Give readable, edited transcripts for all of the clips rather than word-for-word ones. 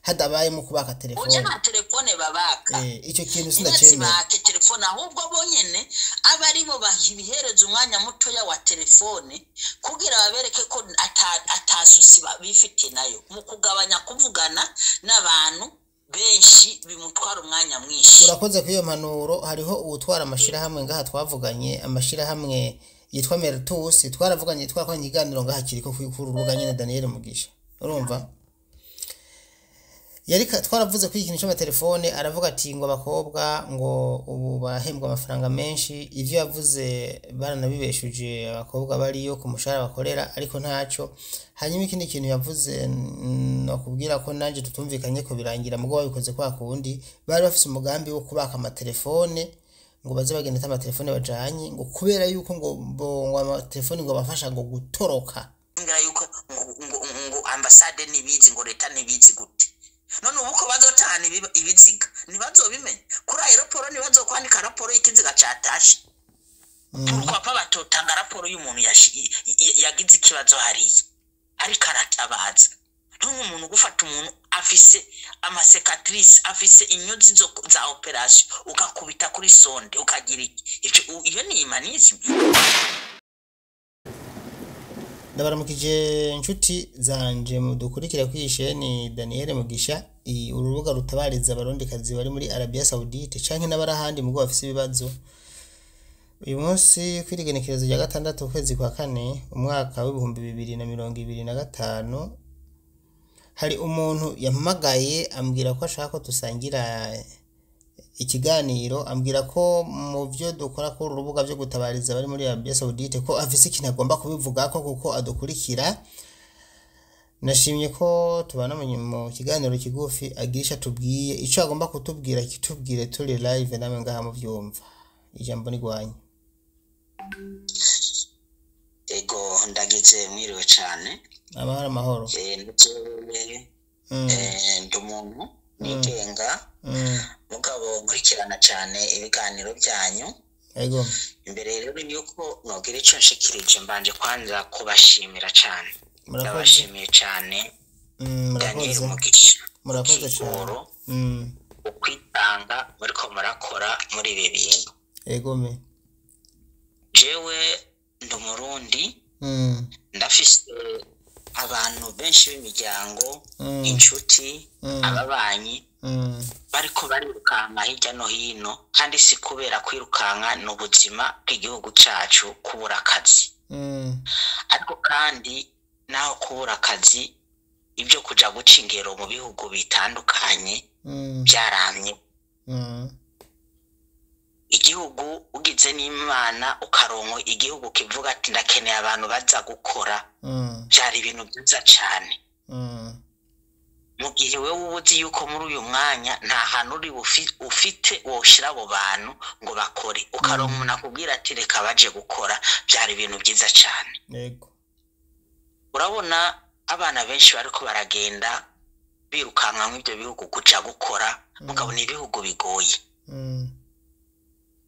Hadabayemo kubaka Oya, telefone. Nta telefone babaka. Icyo kintu sindacemera. Ntibazibake telefone, ahubwo bonyene aba aribo babihereza umwanya mutoya wa telefone kugira babereke ko ata souci bifite nayo mu kugabanya kuvugana n'abantu benshi bimutwara umwanya mwinshi. Urakoze kuri iyo mpanuro. Hariho uwutwara amashirahamwe ngaha twavuganye, amashirahamwe yitwa Meritus, twaravuganye, twakoranye ikiganiro ngaha kiriko kuri uru rubuga nyene Daniel Mugisha. Urumva, yarika twaravuze kuri ikintu cy'amatelefone, aravuga ati ngo abakobwa ngo ubu bahembwa amafaranga menshi. Ivyo yavuze baranabibeshuje abakobwa bariyo ku mushahara bakorera, ariko ntaco. Hanyuma ikindi kintu yavuze, nokubwira ko nanje tutumvikanye ko birangira mugo babikoze kwa kundi bari bafise umugambi wo kubaka amatelefone, ngo baze bagenda ata amatelefone bajanye, ngo kubera yuko ngo amatelefone ngo bafasha ngo gutoroka. Mbwira yuko ngo ambasade ntibizi, ngo leta ntibizi gute? None ubu ko bazotahana ibiziga, ntibazobimenya? Kuri aéroport ntibazokwandika raporo y'ikiziga catashe? Pourquoi pas batotanga raporo y'umuntu yagize ikibazo hariya ariko aratabaza? Nk'umuntu gufata umuntu afise ama cicatrices, afise inyuzi za opération, ukakubita kuri sonde, ukagira iki? Iyo ni humanisme? Ndabaramukije inshuti zanje mudukurikira kuri iyi sheni Daniel Mugisha, urubuga rutabariza abarundikazi bari muri Arabia Saudite canke n'abari ahandi mugo bafise ibibazo. Uyu munsi kw'igenekerezo rya 6 ukwezi kwa kane umwaka w'2025, hari umuntu yampamagaye ambwira ko ashaka ko dusangira ikiganiro, ambwira ko mu byo dukora kuri uru rubuga byo gutabariza abari muri Arabia Saudite ko afise ikintu agomba kubivugako kuko adukurikira. Nashimye ko tubana mu kiganiro kigufi, agira ico atubwiye, ico agomba kutubwira kitubwire turi live namwe ngaha muvyumva. Ijambo ni rwanyu. Ego, ndagize mwiriwe cane. Amahoro, amahoro. Jewe ndi umuntu nigenga, mugabo nkurikirana cane ibiganiro byanyu. Imbere rero yuko nogira ico nshikirije, mbanje kwanza kubashimira cane. Murakoze. Ndabashimiye cane, Daniel Murakoze. Mugisha. Murakoze cane. Ukigoro, ukwitanga muriko murakora muri ibi bintu. Jewe ndi Umurundi, ndafise abantu benshi b'imiryango, inshuti, ababanyi bariko barirukanka hirya no hino, kandi si kubera kwirukanka, ni ubuzima bw'igihugu cacu, kubura akazi. Ariko kandi naho kubura akazi, ibyo kuja guca ingero mu bihugu bitandukanye byaramye. Igihugu ugize n'Imana ukaronka igihugu kivuga ati ndakeneye abantu baza gukora, byari ibintu byiza cane. Mu gihe wewe uba uzi yuko muri uyu mwanya nta hantu uri ufite woshira abo bantu ngo bakore, ukaronka umuntu akubwira ati reka baje gukora, byari ibintu byiza cane. Urabona abana benshi bariko baragenda birukanka mw'ibyo bihugu kuja gukora, mugabo ni ibihugu bigoye,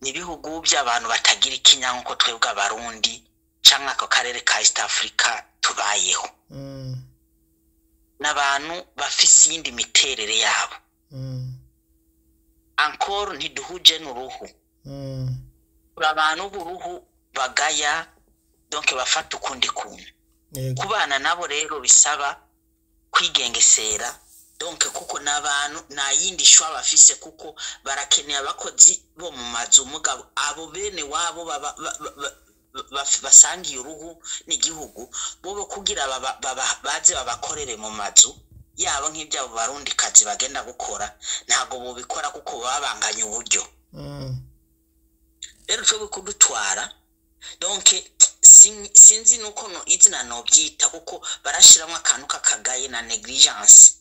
ni ibihugu by'abantu batagira ikinya nk'uko twebwe Abarundi canke ako karere ka East Africa tubayeho. N'abantu bafise iyindi miterere yabo. Encore ntiduhuje n'uruhu. Turi abantu b'uruhu bagaya, donc bafata ukundi kuntu. Kubana nabo rero bisaba kwigengesera, donc kuko n'abantu nta yindi shwa bafise, kuko barakeneye abakozi bo mu mazu, mugabo abo bene wabo basangiye uruhu n'igihugu bobo kugira baze babakorere mu mazu yabo nk'ibyabo Barundikazi bagenda gukora, ntabwo bobikora kuko baba banganya uburyo. Rero twebwe kudutwara, donc sinzi nuko no izina nobyita, kuko barashiramo akantu k'akagaye na négligence.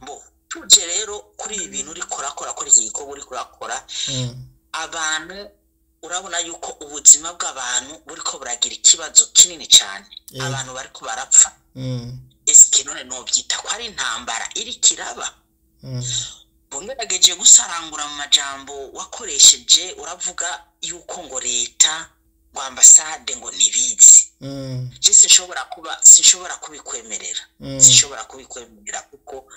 Bo tuje rero kuri ibi bintu uriko urakora, kuri iki gikorwa uriko urakora, abantu urabona yuko ubuzima bw'abantu buriko buragira ikibazo kinini cyane. Abantu bariko barapfa. Eske none nobyita ko ari intambara iriko iraba? Bongerageje gusarangura mu majambo wakoresheje, uravuga yuko ngo leta, ngo ambasade ngo ntibizi. Je sinshobora kubikwemerera. Sinshobora kubikwemerera kuko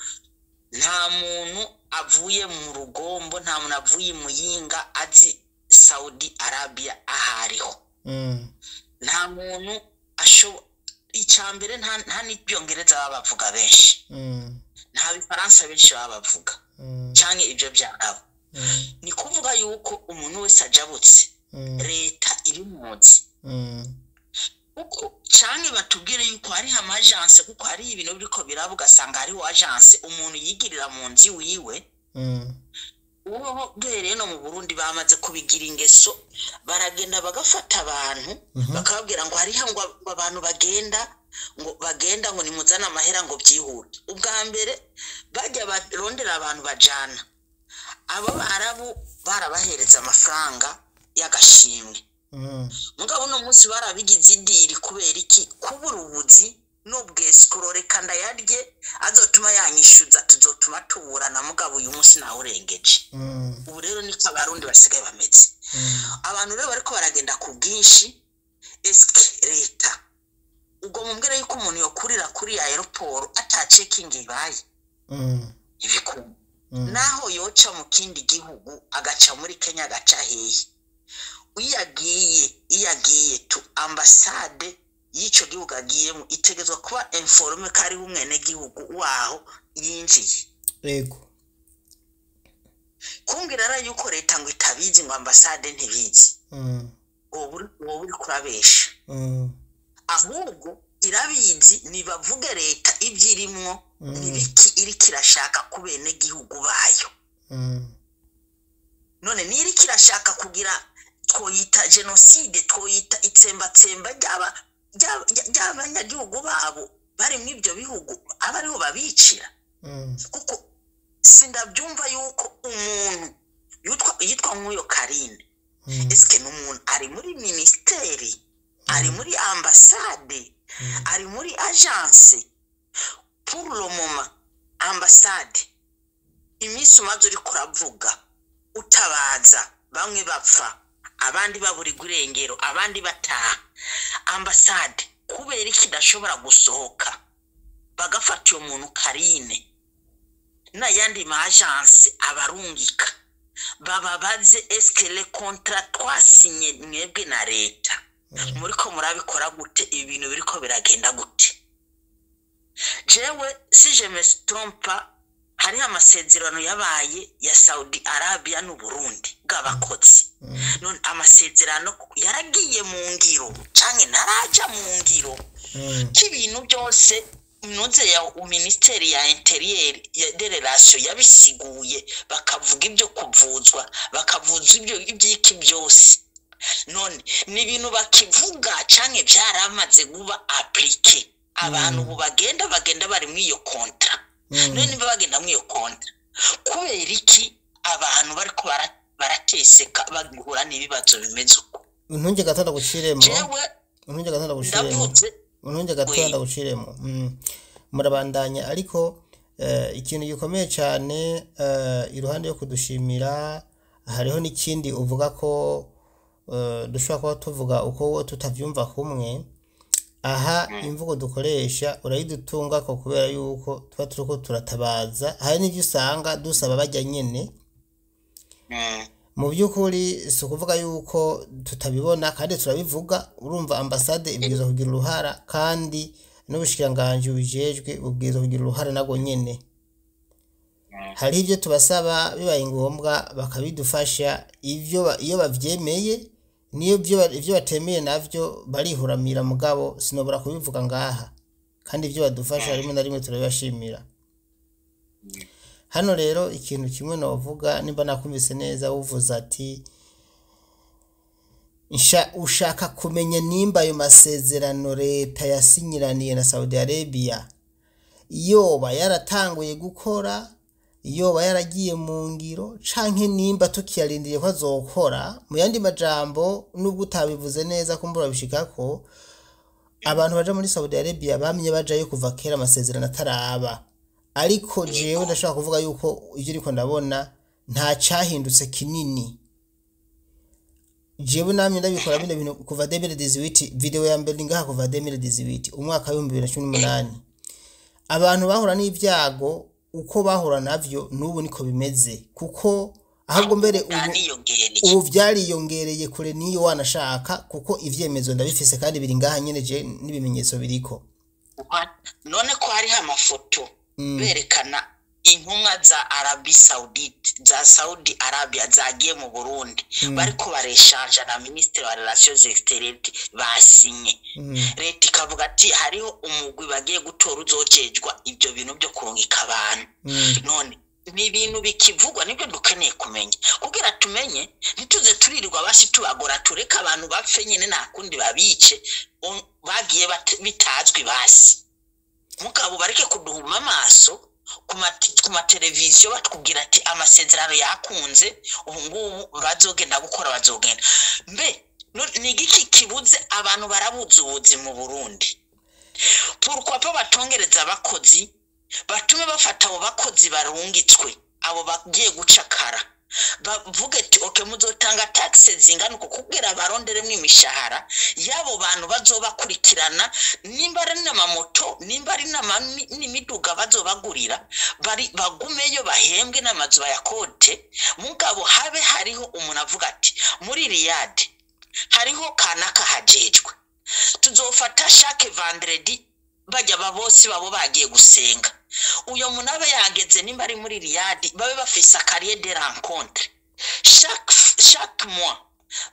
Nta muntu avuye mu Rugombo, nta muntu avuye i Muyinga azi Saudi Arabia ahariho. Nta muntu icya mbere, nta n'ibyongereza baba bavuga benshi, nta bifaransa benshi baba bavuga canke ibyo byarabo. Ni kuvuga yuko umuntu wese ajabutse, leta ibimuzi, kuko canke batubwire yuko hariho ama agence, kuko hariho ibintu biriko biraba, ugasanga hariho agence umuntu yigirira mu nzu iwiwe. Ubu duhereye no mu Burundi, bamaze kubigira ingeso, baragenda bagafata abantu, bakababwira ngo hariho ngo abantu bagenda, ngo bagenda, ngo nimuzane amahera, ngo byihute. Ubwa mbere bajya barondera abantu bajana, abo Barabu barabahereza amafaranga y'agashimwe. Mugabo uno munsi barabigize idiri. Kubera iki? Kubura ubuzi n'ubwesikoro. Reka ndayarye, azotuma yanyishyuza, tuzotuma tuburana. Mugabo uyu munsi nawurengeje. Ubu rero niko Abarundi basigaye bameze. Abantu rero bariko baragenda ku bwinshi. Eske leta, ubwo mumbwire yuko umuntu yokurira kuri aéroport ata checking ibaye? Ibikunda. Naho yoca mu kindi gihugu, agaca muri Kenya, agaca hehe, iyo agiye tu ambasade y'ico gihugu agiyemo itegezwa kuba informée ko ariho umwenegihugu waho yinjiye. Kumbwira rero yuko leta ngo itabizi, ngo ambasade ntibizi, wowe uri kurabesha. Ahubwo irabizi. Nibavuge leta ibyo irimwo, nibiki iriko irashaka ku benegihugu bayo. None niriko irashaka kugira, twoyita jenoside, twoyita itsembatsemba ry'abanyagihugu babo bari muri ibyo bihugu, aba ariho babicira. Kuko sindabyumva yuko umuntu yitwa nk'uyo Karine, eske ni umuntu ari muri minisiteri, ari muri ambasade, ari muri agence? Pour le moment, ambasade, iminsi umaze uriko uravuga utabaza, bamwe bapfa, abandi baburirwa irengero, abandi bataha, ambasade kubera iki idashobora gusohoka bagafata uyo muntu Karine n'ayandi ma agence abarungika, bababaze: est-ce que le contrat twasinye mwebwe na leta, muriko murabikora gute? Ibi bintu biriko biragenda gute? Jewe, si je me trompe pas, hariho amasezerano yabaye ya Saudi Arabia n'Uburundi bw'abakozi. None amasezerano yaragiye mu ngiro canke ntaraja mu ngiro? K'ibintu byose nuze ya minisiteri ya intérieur ya de relation yabisiguye, bakavuga ibyo kuvuzwa, bakavuza ibyo ibyiki byose. None ni ibintu bakivuga canke byaramaze kuba appliqué? Abantu ubu bagenda bari muri iyo contrat. None niba bagenda muri iyo contrat, kubera iki abantu bariko barateseka, bagahura n'ibibazo bimeze uko? Untunge gato ndaguciremo. Jewe Untunge gato ndaguciremo. Ndavuze. Untunge gato. Oui. Ndaguciremo. Murabandanya, ariko ikintu gikomeye cyane, iruhande yo kudushimira, hariho n'ikindi uvuga ko dushobora kuba tuvuga uko tutavyumva kumwe. Aha imvugo dukoresha urayidutunga ko, kubera yuko tuba turiko turatabaza, hari n'ivyo usanga dusaba bajya nyene. Mu by'ukuri si ukuvuga yuko tutabibona, kandi turabivuga. Urumva, ambasade ibwirizwa kugira uruhara, kandi n'ubushikiranganji bubijejwe bubwirizwa kugira uruhara nabwo nyene. Hariho ibyo tubasaba, bibaye ngombwa bakabidufasha, ivyo iyo bavyemeye. Niyo ivyo batemeye navyo barihuramira, mugabo sinobora kubivuga ngaha. Kandi ivyo badufasha rimwe na rimwe turabibashimira. Hano rero ikintu kimwe novuga, nimba nakumvise neza, uvuze ati ushaka kumenya nimba ayo masezerano leta yasinyiraniye na Saudi Arabia yoba yaratanguye gukora, yoba yaragiye mu ngiro, canke nimba tukiyarindiriye ko azokora. Mu yandi majambo, nubwo utabivuze neza, kumbura bishikako, abantu baja muri Saudi Arabia bamye bajayo kuva kera amasezerano ataraba. Ariko jewe ndashobora kuvuga yuko ivyo ariko ndabona nta cahindutse kinini. Jewe namye ndabikora bino bintu kuva 2018. Video ya mbere ngaha kuva 2018, umwaka wa 2018. Abantu bahura n'ibyago. Uko bahura navyo n'ubu niko bimeze, kuko ahubwo mbere ubu Bwaniyongereye. Ubu vyariyongereye kure niyo wanashaka, kuko ivyemezo ndabifise kandi biri ngaha nyene, je n'ibimenyetso biriko. None ko hariho amafoto berekana intumwa za Arabie Saoudite, za Saudi Arabia, zagiye mu Burundi, bariko bareshanja na ministre wa relations extérieures, basinye, leta ikavuga ati hariho umugwi bagiye gutora uzojejwa ibyo bintu byo kurungika abantu. None ni ibintu bikivugwa, nibyo dukeneye kumenya kugira tumenye, ntituze turirirwa basi tubagora, tureke abantu bapfe nyine, nta kundi babice. Bagiye bitazwi, basi mugabo bareke kuduhuma amaso ku mateleviziyo batubwira ati amasezerano yakunze, ubu ngubu bazogenda gukora, bazogenda. Mbe ni igiki kibuze? Abantu barabuze ubuzi mu Burundi. Pourquoi pas batongereza abakozi, batume bafata abo bakozi barungitswe, abo bagiye gucakara, bavuge ati okay, muzotanga taxes zingana uku kugira baronderemwo imishahara y'abo bantu bazobakurikirana, nimba ari n'amamoto, nimba ari n'imiduga bazobagurira, bari bagumeyo bahembwe n'amazu bayakote. Mugabo habe hariho umuntu avuga ati muri Riyad hariho kanaka hajejwe, tuzofata chaque vendredi, bajya babosi babo bagiye gusenga, uyo muntu abe yageze nimba ari muri Riyadi, babe bafise a cahier de rencontre chaque mois,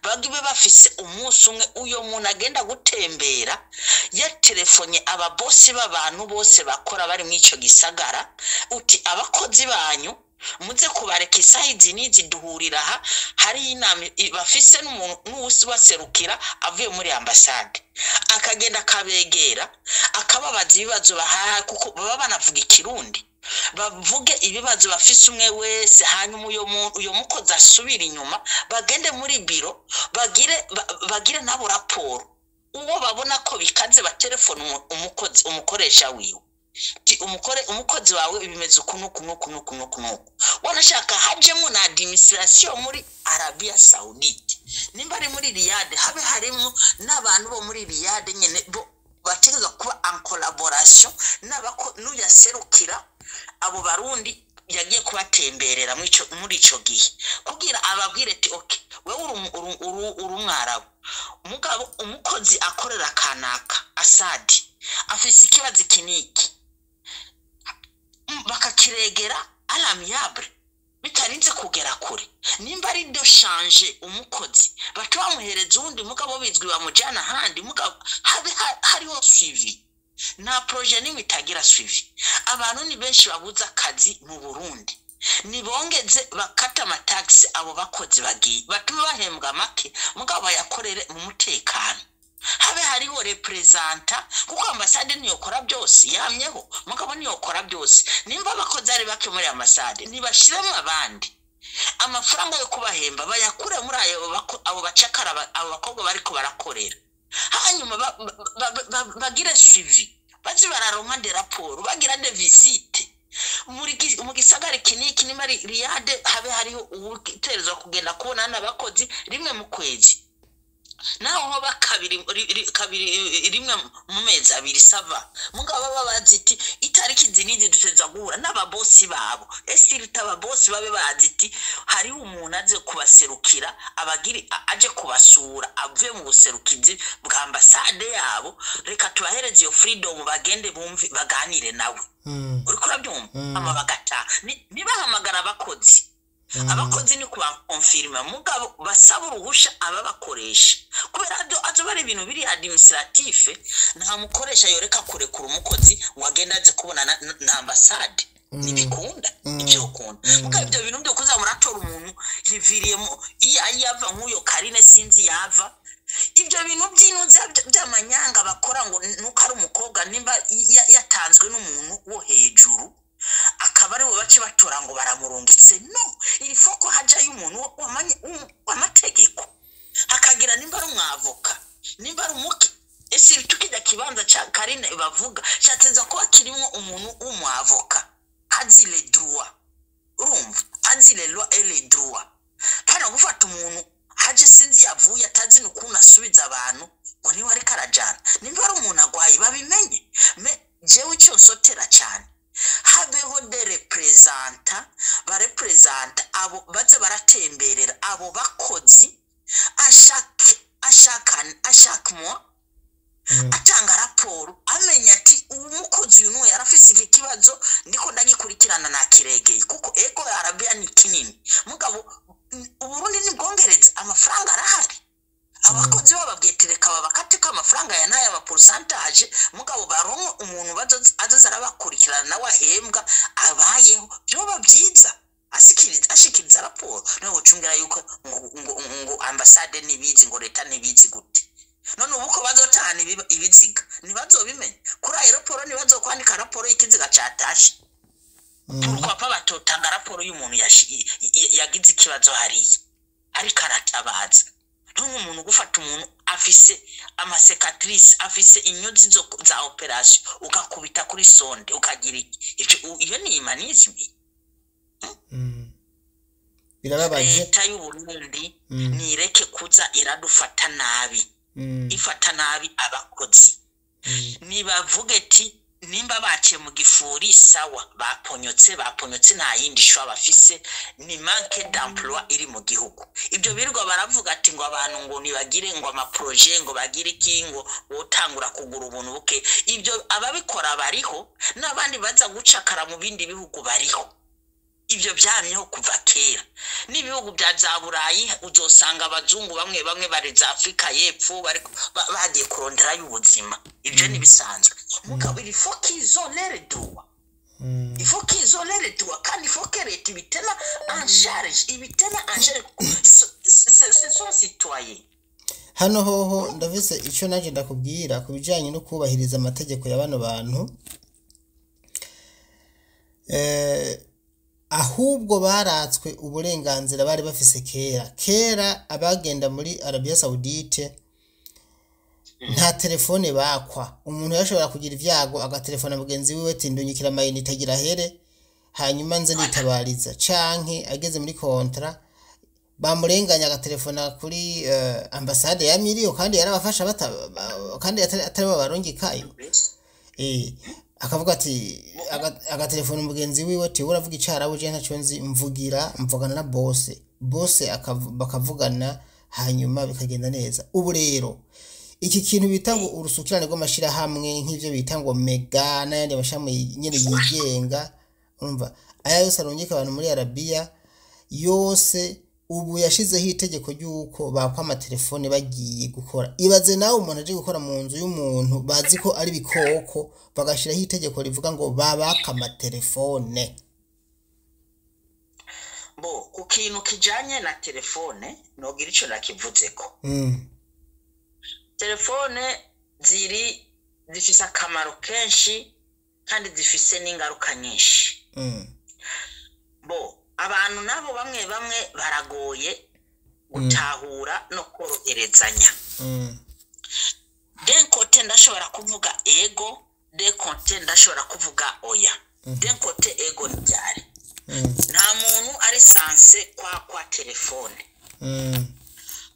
bagibe bafise umunsi umwe uyo muntu agenda gutembera, yatelefonye ababosi b'abantu bose bakora bari muri ico gisagara, uti abakozi banyu muze kubareka isaha izi n'izi, duhurira aha, hariho inama bafise n'umuntu n'uwubaserukira avuye muri ambasade, akagenda akabegera, akababaza ibibazo bahaha, kuko baba banavuga ikirundi, bavuge ibibazo bafise umwe wese. Hanyuma uyo muntu, uyo mukozi asubira inyuma, bagende muri biro, bagire nabo raporo. Uwo babona ko bikaze, batelefone umukozi, umukoresha wiwe, ti umukozi wawe bimeze uku nuku nuku nuku nuku nuku. Wanashaka hajemo na administration muri Arabia Saudite, nimba ari muri Riyadh, habe harimo n'abantu bo muri Riyadh nyene bo bategerezwa kuba en collaboration n'abako n'uyaserukira abo Barundi yagiye kubatemberera muri ico gihe, kugira ababwire ati okay, wewe uri umwarabu, mugabo umukozi akorera kanaka Asadi afise ikibazo iki n'iki, bakakiregera à l'amiable bitarinze kugera kure. Nimba ari de changer umukozi, baca bamuhereza uwundi, mugabo bizwi, bamujyana ahandi, mugabo habe hariho suivi. Nta projet nimwe itagira suivi. Abantu ni benshi babuze akazi mu Burundi. Nibongeze bakata amatagisi abo bakozi bagiye, batume bahembwa make, mugabo bayakorere mu mutekano, habe hariho représentant, kuko ambasade ntiyokora byose, yamyeho, mugabo ntiyokora byose. Nimba abakozi ari bake muri ambasade, ntibashiremo abandi, amafaranga yo kubahemba bayakure muri ayo abo bacakara, abo bakobwa bariko barakorera. Hanyuma bagire suivi, baze bararonka des rapports, bagira des visites mu gisagara iki n'iki. Nimba ari Riyade, habe hariho uwuterezwa kugenda kubona n'abakozi rimwe mu kwezi, naho hoba kabiri, kabiri, rimwe mu mezi 2, ça va. Mugabo baba bazi iti itariki izi n'izi duteza guhura n'ababosi babo. Ese irita ababosi babe bazi iti hariho umuntu aze kubaserukira, abagiri aje kubasura avuye mu buserukizi bwa ambasade yabo, reka tubahereze iyo freedom, bagende bumve, baganire nawe. Uriko urabyumva? Ama bagataha. Nibahamagara abakozi, abakozi ni kubakonfirima, mugabo basaba uruhusha ababakoresha, kubera azoba ari ibintu biri administratif. Nta mukoresha yoreka kurekura umukozi wagenda aze kubona na ambasade, ntibikunda ibyo kunda. Mugabo ibyo bintu byo kuza muratora umuntu yiviriyemo iyo yava, nk'uyo Karine sinzi yava, ibyo bintu by'inuza by'amanyanga bakora ngo nuko ari umukobwa, nimba yatanzwe n'umuntu wo hejuru, akaba ariwe bace batora ngo baramurungitse. No iri foko hajayo umuntu w'amategeko, hakagira nimba ari umwavoka, nimba ari umuki. Ese tukijya kibanza ca Karine bavuga cyateza kuba kirimo umuntu w'umwavoka azi les droits, urumva, azi les lois et les droits. Hano gufata umuntu haje sinzi yavuye, atazi n'ukuntu asubiza abantu ngo niwe ariko arajana, nimba ari umuntu agwaye babimenye. Mais jewe icyo nsotera cyane Habeho des représentants, bareprésenta abo, baze baratemberera abo bakozi à chaque mois, atanga raporo, amenya ati ubu mukozi uyu n'uyu yarafise iki kibazo, ndiko ndagikurikirana, nakiregeye. Kuko ego, Arabiya ni kinini, mugabo Uburundi ni bwongereza, amafaranga arahari. Abakozi bababwiye ati reka babakateko amafaranga ya n'aya ma pourcentage, mugabo baronke umuntu azoza arabakurikirana, nawe ahembwa, abayeho, byoba byiza ashikiriza raporo. Niwe wocumbwira yuko ngo ambasade ntibizi, ngo leta ntibizi gute? None ubu ko bazotahana ibiziga, ntibazobimenya? Kuri ayo raporo ntibazokwandika raporo y'ikiziga catashe? Pourquoi pas batotanga raporo y'umuntu yagize ikibazo hariya ariko aratabaza? Nk'umuntu gufata umuntu afise ama cicatrices, afise inyuzi za opération, ugakubita kuri sonde, ukagira iki? Iyo ni humanisme? Birababaje. Leta y'Uburundi nireke kuza iradufata nabi, ifata nabi abakozi. Nibavuge ati nimba baciye mu gifuri, sawa, baponyotse, baponyotse, nta yindi shwa bafise, ni manque d'emploi iri mu gihugu. Ibyo birirwa baravuga ati ngo abantu ngo nibagire ngo ama projets, ngo bagire iki, ngo wotangura kugura ubuntu buke, ibyo ababikora bariho, n'abandi baza gucakara mu bindi bihugu bariho. Ibyo byamyeho kuva kera. N'ibihugu bya za Burayi, uzosanga abazungu bamwe bamwe bari za Afurika y'Epfo, bagiye kuronderayo ubuzima. Ibyo ni bisanzwe, mugabo il faut qu'ils ont leur droit. Il faut qu'ils ont leur droit, kandi il faut que leta ibitena en charge, ibitena en charge, ce sont citoyens. Hano hoho ndafise icyo nanjye ndakubwira ku bijyanye no kubahiriza amategeko ya bano bantu. Ahubwo baratswe uburenganzira bari bafise kera. Kera abagenda muri Arabia Saudite nta telefone bakwa. Umuntu yashobora kugira ibyago agatelefona mugenzi wiwe ati ndunyikira ama unités agira here, hanyuma nze nitabariza, canke ageze muri contrat bamurenganya agatelefona kuri ambasade ya miliyo, kandi yarabafasha kandi atari bo barungikayo. Akavuga ati agatelefona umugenzi wiwe ati uravuga icarabu, je ntaco nzi, mvugira, mvugana na bose bose, bakavugana, hanyuma bikagenda neza. Ubu rero iki kintu bita ngo urusukirane rw'amashirahamwe, nk'ivyo bita ngo mega n'ayandi mashirahamwe nyene yigenga, urumva aya yose arungika abantu muri Arabiya yose, ubu yashizeho itegeko ry'uko bakwa amatelefone bagiye gukora. Ibaze nawe umuntu aje gukora mu nzu y'umuntu bazi ko ari bikoko, bagashiraho itegeko rivuga ngo babaka amatelefone. Bo ku kintu kijanye na telefone, nogira ico nakivuzeko. Telefone zifise akamaro kenshi kandi zifise n'ingaruka nyinshi. Bo abantu nabo bamwe bamwe baragoye gutahura no koroherezanya. D'un côté ndashobora kuvuga ego, d'un côté ndashobora kuvuga oya. D'un côté ego ntibyari, nta muntu ari censé kwakwa telefone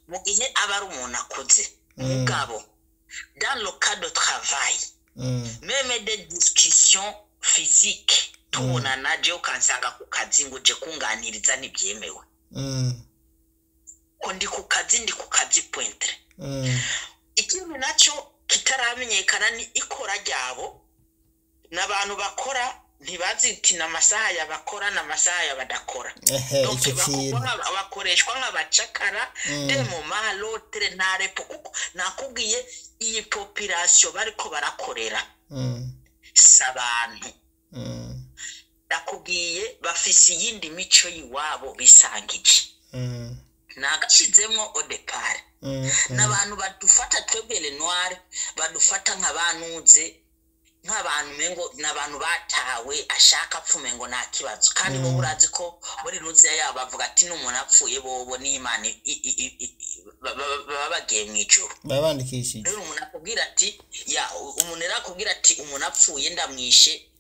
mu gihe aba ari umuntu akuze. Mugabo dans le cas de travail, même des discussions physiques, tubonana jewe ukansanga ku kazi ngo uje kunganiriza, ntibyemewe, ko ndi ku kazi, ndi ku kazi, point. Ikindi nacyo kitaramenyekana ni ikora ryabo n'abantu bakora, ntibazi ati ni amasaha yabakora n'amasaha yabadakora. Ehe. Donc ico kintu bakoreshwa nk'abacakara de moment à l'autre, nta repos, kuko nakubwiye iyi population bariko barakorera si abantu. Ndakubwiye bafise iyindi mico y'iwabo bisangije, nagashizemwo au départ. N'abantu badufata twebwe les noirs, badufata nk'abanuze, nk'abantu mengo n'abantu batawe, ashaka apfume ngo nta kibazo. Kandi bo urazi ko muri nuziya yabo bavuga ati n'umuntu apfuye bobo n'Imana baba bagiye mu ijuru. Baba bandikishije. Rero umuntu akubwira ati ya umuntu rero akubwira ati umuntu apfuye ndamwishe,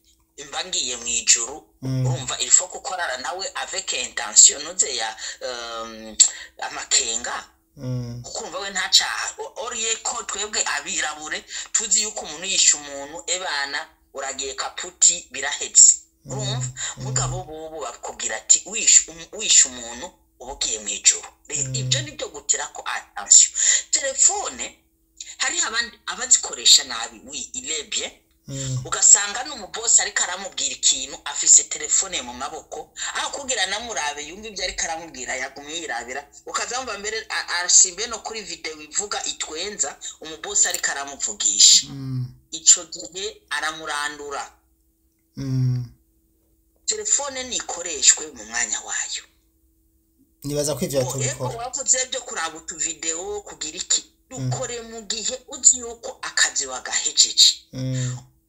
mba ngiye mu ijuru. Urumva il faut gukorana nawe avec intention nuze ya amakenga, kuko urumva we nta caha oriye ko twebwe abirabure tuzi yuko umuntu yishe umuntu ebana. Uragiye kaputi, biraheze. Urumva, mugabo bobo bakubwira ati wishe umuntu uba ugiye mu ijuru. Rero ibyo ni byo gutira ko attention. Telefone hariho abandi abazikoresha nabi, wi irebye, ugasanga n'umubosi ariko aramubwira ikintu, afise telefone mu maboko, aho kugira namurabe yumva ibyo ariko aramubwira, yagumye yirabira. Ukazamva mbere asimbiye no kuri video ivuga itwenza umubosi ariko aramuvugisha. Ico gihe aramurandura. Telefone nikoreshwe mu mwanya wayo. Nibaza ko ivyo ego. tubikora. Wavuze byo kuraba utuvideo, kugira iki, dukore mu gihe uzi yuko akazi wagahejeje.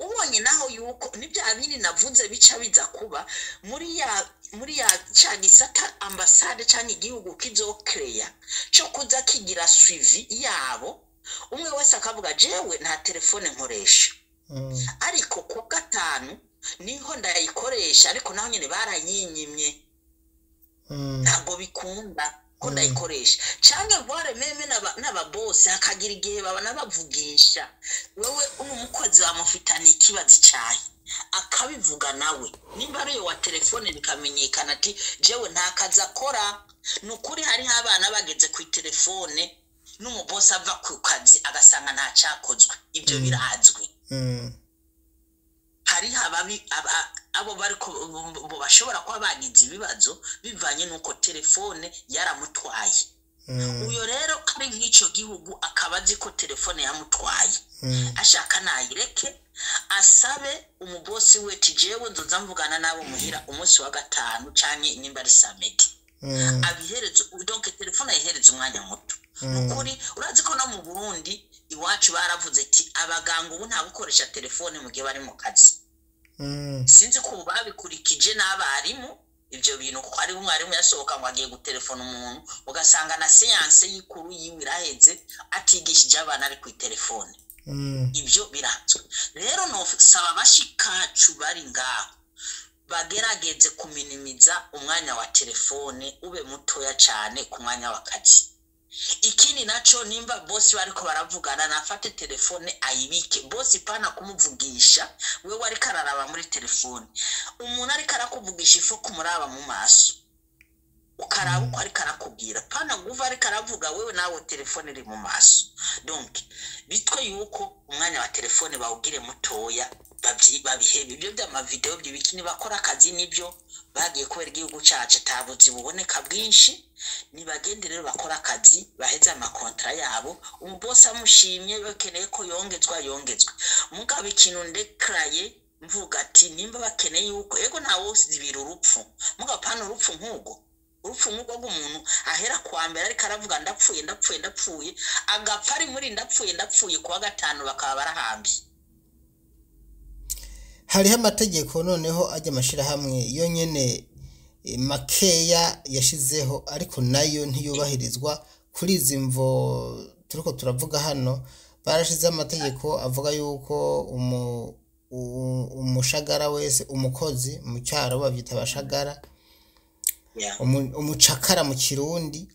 Ubonye naho yuko nibya bindi navuze bica biza kuba muri ya ca gisata ambasade cyangwa igihugu kizokereya cyo kuza kigira suivi yabo, umwe wese akavuga: "Jewe nta telefone nkoresha, ariko ku gatanu niho ndayikoresha, ariko naho nyine barayinyimye, ntabwo bikunda ko ndayikoresha." Cyangwa voire même n'ababosi hakagira igihe babona bavugisha wewe uno mukozi bamufitaniye ikibazo icyayi, akabivuga nawe nimba ari wa telefone, bikamenyekana ati: "Jewe nta kazi akora." Ni ukuri, hariho abana bageze ku telefone n'umubosi ava ku kazi agasanga nta cyakozwe. Ibyo birazwi. Hariho ababi abo bariko bo bashobora kuba bagize ibibazo bivanye n'uko telefone yaramutwaye. Uyo rero ari nk'icyo gihugu, akaba azi ko telefone yamutwaye, ashaka nayireke, asabe umubosi we ati: "Jewe nzoza mvugana n'abo muhira umunsi wa gatanu canke nimba ari samedi." Abihereze, donc telefone ayihereze umwanya muto. Ni ukuri, urazi ko no mu Burundi iwacu baravuze ati abaganga ubu nta gukoresha telefone mu gihe bari mu kazi. Sinzi ko ubu babikurikije n'abarimu ibyo bintu, kuko hariho umwarimu yasohoka ngo agiye gutelefona umuntu, ugasanga na séance y'ikuru yiwe iraheze atigishije abana ari ku telefone. Ibyo biranzwe. Rero nosaba bashikacu bari ngaho bagerageze kuminimiza umwanya wa telefone, ube mutoya cyane ku mwanya w'akazi. Ikindi naco, nimba bosi bariko baravugana, nafate telefone ayibike. Bosi pana kumuvugisha wewe ariko araraba muri telefone. Umuntu ariko arakuvugisha ifu kumuraba mu maso, ukaraba uko ariko arakubwira, pana guva ariko aravuga wewe nawe telefone iri mu maso. Donc bitwe yuko umwanya wa telefone bawugire mutoya, babihebe ibyo by'amavideo by'ibiki. Nibakora akazi nibyo bagiye, kubera igihugu cacu atabuzi buboneka bwinshi. Nibagende rero bakora akazi, baheze amakontra yabo, umubosi amushimye, bakeneye ko yongezwa, yongezwe. Mugabo ikintu ndekaraye mvuga ati nimba bakeneye yuko, ego, ntawe uzibira urupfu, mugabo pana urupfu nk'ubwo, urupfu nk'ubwo rw'umuntu ahera kuwa mbere ariko aravuga: "Ndapfuye, ndapfuye, ndapfuye," agapfa ari muri "ndapfuye, ndapfuye", kuwa gatanu bakaba barahambye. Hariho amategeko noneho ajya amashirahamwe yo nyene makeya yashizeho, ariko nayo ntiyubahirizwa kuri izi mvo turiko turavuga hano. Barashizeho amategeko avuga yuko umushagara wese, umukozi mu cyaro bavyita abashagara, umucakara mu Kirundi,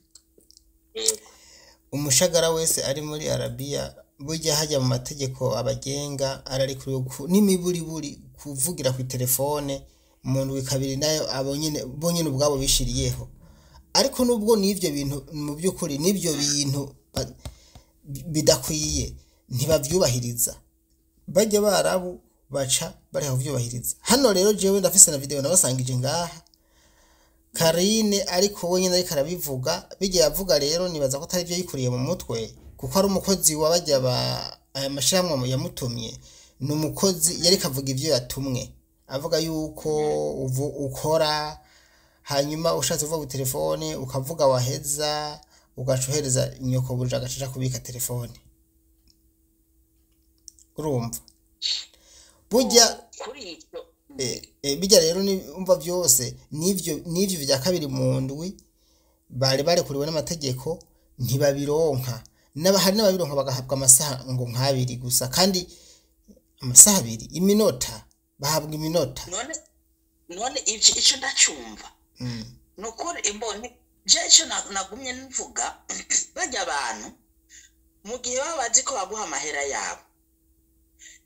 umushagara wese ari muri Arabiya, burya hajya mu mategeko abagenga ararikuriwe n'imiburiburi kuvugira ku telefone mu ndwi kabiri, nayo abo nyene bo nyene ubwabo bishiriyeho. Ariko nubwo n'ivyo bintu, mu by'ukuri n'ivyo bintu bidakwiye, ntibavyubahiriza. Bajya barabu baca bareka kuvyubahiriza. Hano rero jewe ndafise na video nabasangije ngaha, Karine, ariko we nyene ariko arabivuga bijya yavuga. Rero nibaza ko atari byo yikuriye mu mutwe, kuko ari umukozi wa bajya ba aya mashirahamwe yamutumye. Ni umukozi yariko avuga ivyo yatumwe, avuga yuko uvu ukora, hanyuma ushatse kuvuga ku telefone ukavuga, waheza ugaca uhereza nyokobuja, agaca kubika telefone. Urumva burya kuri icyo bijya rero ni umva byose n'ivyo vya kabiri mu ndwi bari barekuriwe n'amategeko ntibabironka. Hari n'ababironka bagahabwa amasaha ngo nk'abiri gusa, kandi amasaha abiri, iminota, bahabwa iminota. None ivyo ico ndacyumva. Ni ukuri imboni je ico nagumye mvuga, bajya abantu mu gihe baba bazi ko baguha amahera yabo.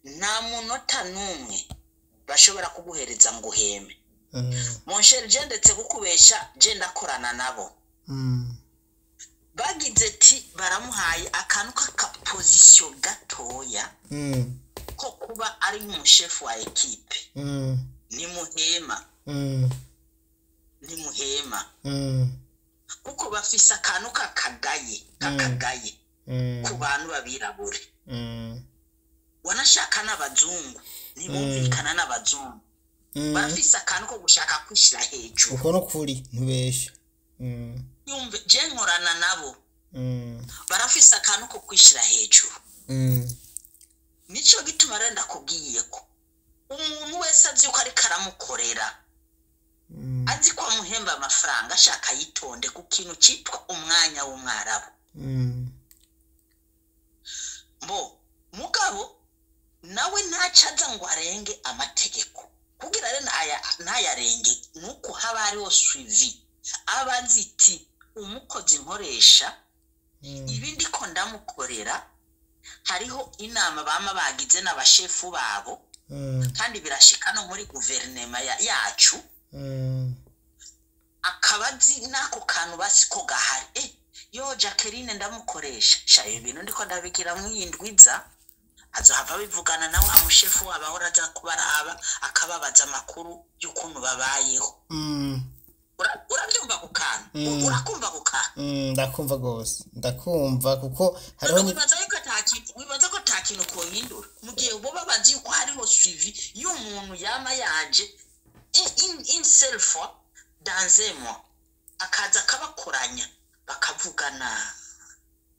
Nta munota n'umwe bashobora kuguhereza ngo uheme. Mon cher, je ndetse kukubesha, je ndakorana nabo. Bagize ti baramuhaye akantu k'aka position gatoya ko kuba ari nk'umushefu wa équipe, nimuhema. Nimuhema, kuko bafise akantu k'akagaye ku bantu b'abirabure. Wanashaka n'abazungu ntibumvikana n'abazungu. Barafise akantu ko gushaka kwishyira hejuru. Uko no kuri, ntubeshe. Yumve, je nkorana nabo. Barafise akantu ko kwishyira hejuru. Nico gituma rero ndakubwiye ko umuntu wese azi yuko ariko aramukorera, azi ko amuhemba amafaranga, ashaka yitonde ku kintu cyitwa umwanya w'umwarabu. Mbo mugabo nawe ntaco aza ngo arenge amategeko. Kugira rero ntayarenge nuko haba hariho suivi, aba azi iti umukozi nkoresha, ibi ndiko ndamukorera, hariho inama bama bagize n'abashefu babo, kandi birashika no muri guverinema yacu. Akaba azi n'ako kantu basi ko gahari. Yo Jacqueline ndamukoresha sha, ibi bintu ndiko ndabigira mwiyindwiza, azohava bivugana na wa mushefu wabo ahora aza kubaraba, akababaza amakuru y'ukuntu babayeho. Urabyumva ku kantu? Urakumva ku kantu? Ndakumva rwose, ndakumva, kuko hariho Wibaza yuko ata kintu, wibaza ko ata kintu kohindura mu gihe boba bazi yuko hariho suivi y'umuntu yama yaje une seule fois dans un mois, akaza akabakoranya, bakavugana,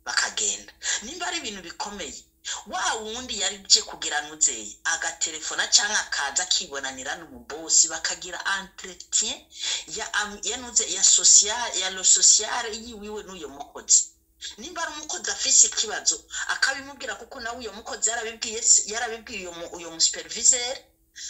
bakagenda. Nimba ari ibintu bikomeye, wa wundi yari je kugira nuzeye agatelefona cyangwa akaza akibonanira n'umubosi, bakagira entretien ya nuze ya social, ya le social yiwiwe n'uyo mukozi. Nimba ari umukozi afise ikibazo, akabimubwira, kuko nawe uyo mukozi yarabibwiye uyo musuperviseur.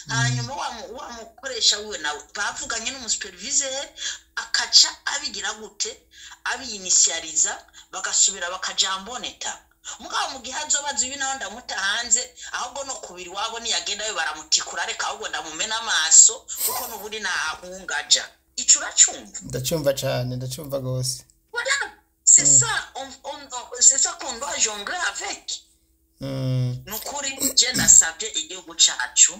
Hanyuma wa mukoresha wiwe nawe bavuganye n'umusuperviseur, akaca abigira gute, abiyinitializa, bagasubira bakajamboneta. Mugabo mu gihe azoba azi ibi, nawe ndamuta hanze, ahubwo no kubiri wabo niyagendayo baramutikura, reka ahubwo ndamumena amaso, kuko n'ubundi ntahungaja. Ico uracumva? Ndacyumva cane, ndacyumva rwose. Voilà, c'est ça, c'est ça qu'on doit jongler avec. Nukuri je ndasabye igihugu cacu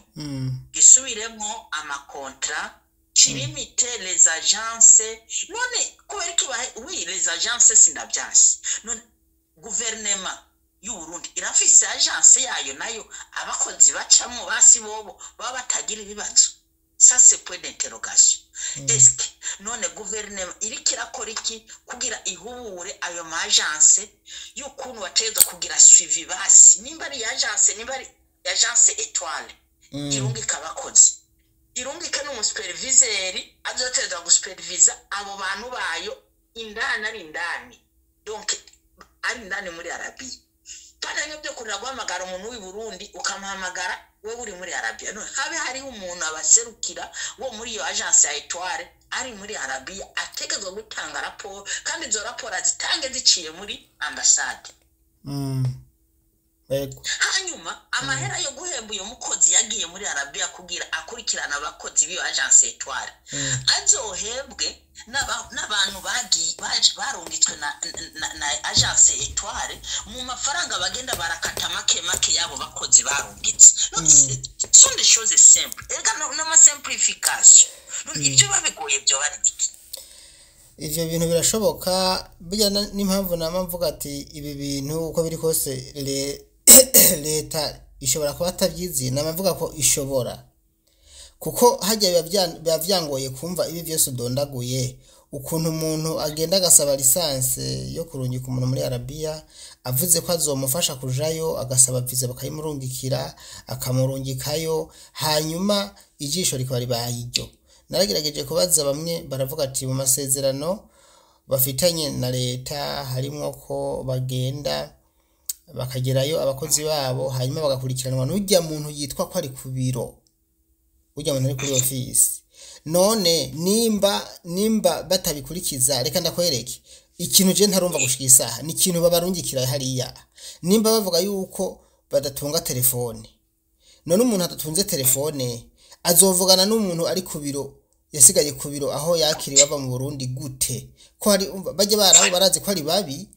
gisubiremo ama contrats, kilimite les agences. None kubera iki oui, les agences sindavyanse. None guverinema y'u Burundi irafise agence yayo nayo abakozi bacamwo, basi bobo baba batagira ibibazo? Ça, c'est point d'interrogation. Est-ce que none guverinema iriko irakora iki kugira ihubure ayo ma agence y'ukuntu bategerezwa kugira suivi? Basi nimba ari agence, nimba ari agence Étoile, irungika abakozi, irungike n'umusuperviseur azotegerezwa gusupervisa abo bantu bayo indani, ari indani, donc ari indani muri Arabiya. Kandi bimwe byo kurira guhamagara umuntu w'i Burundi, ukamuhamagara wewe uri muri Arabiya, none habe hariho umuntu abaserukira wo muri iyo agence ya Étoile ari muri Arabiya, ategerezwa gutanga raporo, kandi izo raporo azitange ziciye muri ambasade. Yego. Hanyuma amahera yo guhemba uyo mukozi yagiye muri Arabiya kugira akurikirana abakozi b'iyo agence Étoile, azohembwe n'abantu bagiye barungitswe na agence Étoile, mu mafaranga bagenda barakata make make y'abo bakozi barungitse. No, sont des choses simples erega, n'ama simplification. None ibyo babigoye byo bari iki? Ivyo bintu birashoboka burya, n'impamvu nama mvuga ati ibi bintu uko biri kose leta ishobora kuba atabyizi. Nama mvuga ko ishobora, kuko hajya biba vyangoye kumva ibi vyose udondaguye, ukuntu umuntu agenda agasaba licence yo kurungika umuntu muri Arabiya, avuze ko azomufasha kujayo, agasaba visa, bakayimurungikira, akamurungikayo, hanyuma ijisho rikaba ribaye iryo. Naragerageje kubaza bamwe, baravuga ati mu masezerano bafitanye na leta harimwo ko bagenda bakagerayo abakozi babo, hanyuma bagakurikiranwa n'urya muntu yitwa ko ari ku biro, urya muntu ari kuri ofisi. None nimba batabikurikiza, reka ndakwereke ikintu je ntarumva gushika isaha, ni ikintu babarungikira hariya. Nimba bavuga yuko badatunga telefone None umuntu adatunze telefone azovugana n'umuntu ari ku biro, yasigaye ku biro aho yakiriwe ava mu Burundi gute? Ko hari umva, bajya barabo barazi ko ari babi.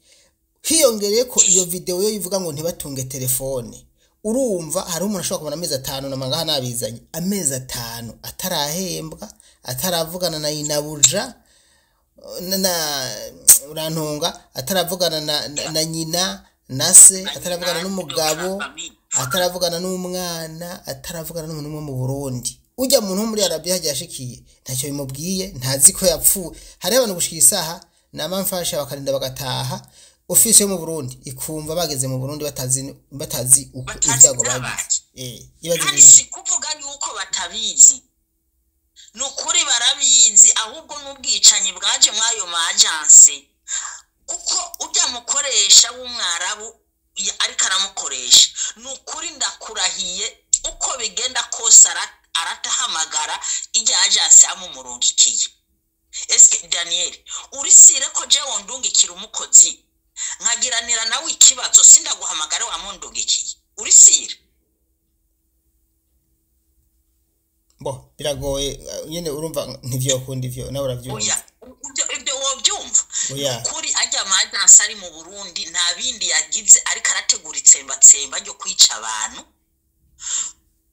Hiyongereye ko iyo video yo ivuga ngo ntibatunge telefone. Urumva hari umuntu ashobora kumara amezi 5 na mangaha nabizanye, amezi 5 atarahembwa, ataravugana na inabuja na urantunga, ataravugana na nyina na se, ataravugana n'umugabo, ataravugana n'umwana, ataravugana n'umuntu umwe mu Burundi. Ujya muntu wo muri Arabia hagiye ashikiye ntacyo bimubwiye, ntazi ko yapfuye. Hariho abantu gushika isaha nama mfasha bakarinda bagataha, ofisi yo mu Burundi ikumva bageze mu Burundi batazi uko Batazi ibyago ibyabaye. bagize. Ibaze Kandi ibintu. si kuvuga yuko batabizi, ni ukuri barabizi, ahubwo n'ubwicanyi bwaje mw'ayo ma agence, kuko ujya mukoresha w'umwarabu ariko aramukoresha, ni ukuri ndakurahiye, uko bigenda kose aratahamagara ijya agence yamumurungikiye. Eske Daniel, urisire ko jewe ndungikira umukozi nkagiranira nawe ikibazo, sindaguhamagare wamundungikiye? Urisire? Bo biragoye nyene, urumva ntivyokunda ivyo, nawe uravyumva. Oya, ibyo wobyumva. Oya. Kuri ajya ama agence ari mu Burundi, nta bindi yagize, ariko arategura itsembatsemba ryo kwica abantu,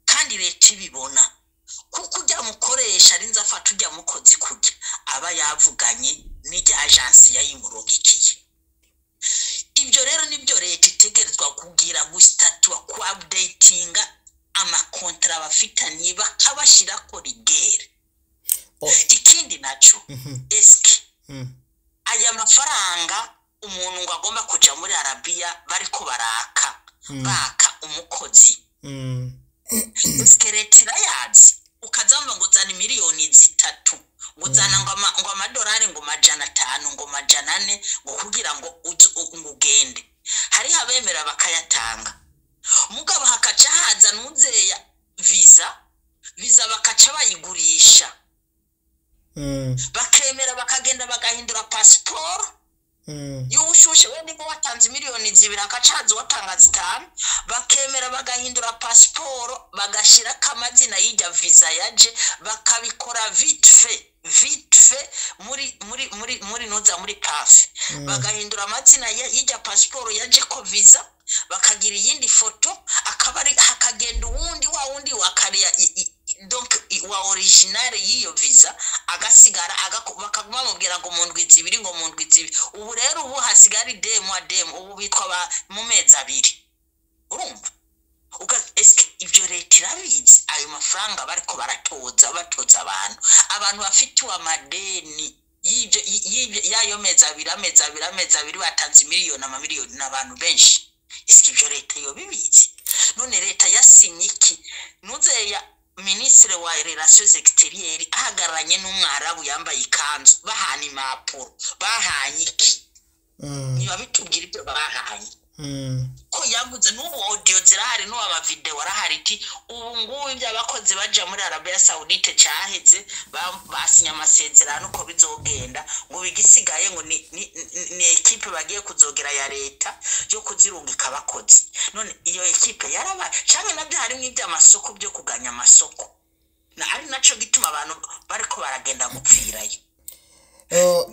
kandi leta ibibona, kuko ujya mukoresha arinze afata ujya mukozi kujya aba yavuganye n'ijya agence yayimurungikiye. Ibyo rero nibyo leta itegerezwa kugira, gusitatua, ku updatinga amakontara bafitaniye, bakabashyirako rigueur. Ikindi naco, eske aya mafaranga umuntu ngo agomba kuja muri Arabiya bariko baraka baka umukozi, eske leta irayazi? Ukazamba ngo zana miliyoni 3, ngo zana ngo amadolari ngo 500, ngo 400, ngo kugira ngo ngo ugende. Hariho abemera bakayatanga, mugabo hakaca haza nuzeya visa bakaca bayigurisha, bakemera bakagenda bagahindura pasiporo y'ubushushe. We niba watanze miliyoni 2, hakaca haza uwatanga 5, bakemera bagahindura pasiporo, bagashyirako amazina y'ijya visa yaje, bakabikora vite fait, vite fait, muri nuza muri PAF, bagahindura amazina y'ijya pasiporo yaje ko visa, bakagira iyindi foto, akaba ari hakagenda uwundi, wa wundi wa kariya donc wa original y'iyo visa agasigara, bakaguma bamubwira ngo mu ndwi 2, ngo mu ndwi 2. Ubu rero ubu hasigara idemu ademu, ubu bitwa mu mezi 2. Urumva eske ibyo leta irabizi? Ayo mafaranga bariko baratoza, batoza abantu bafitiwe amadeni y'ibyo y'ayo mezi 2, amezi 2, amezi 2, batanze miliyoni, amamiliyoni n'abantu benshi. Eske ibyo leta yo bibizi? None leta yasinye iki? Nuzeya minisitiri wa relations extérieures ahagararanye n'umwarabu yambaye ikanzu, bahana impapuro, bahanye iki? Niba bitubwira ibyo bahanye, ko yavuze n'ubu audio zirahari, n'ubu amavideo arahari, iti ubu ngubu ibyo abakozi baja muri Arabia Saudite cyaheze, basinye amasezerano uko bizogenda, ngo bigisigaye ngo ni équipe bagiye kuzogera ya leta yo kuzirungika abakozi. None iyo équipe yarabaye, canke nabyo harimo iby'amasoko byo kuganya amasoko, na ari naco gituma abantu bariko baragenda gupfirayo?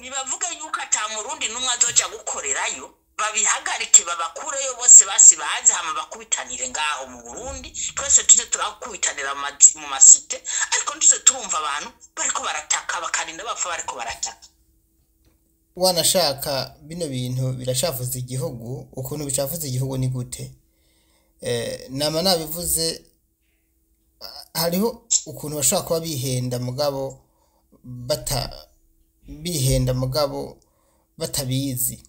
Nibavuga yuko ata murundi n'umwe azoja gukorerayo, babihagarike, babakureyo bose, basi baze hama bakubitanire ngaho mu Burundi, twese tuze turakubitanira mu masite, ariko ntuze turumva abantu bariko barataka, bakarinda bapfa bariko barataka. Wanashaka bino bintu biracafuza igihugu. Ukuntu bicafuza igihugu ni gute? Nama nabivuze, hariho ukuntu bashobora kuba bihenda, mugabo bata bihenda, mugabo batabizi.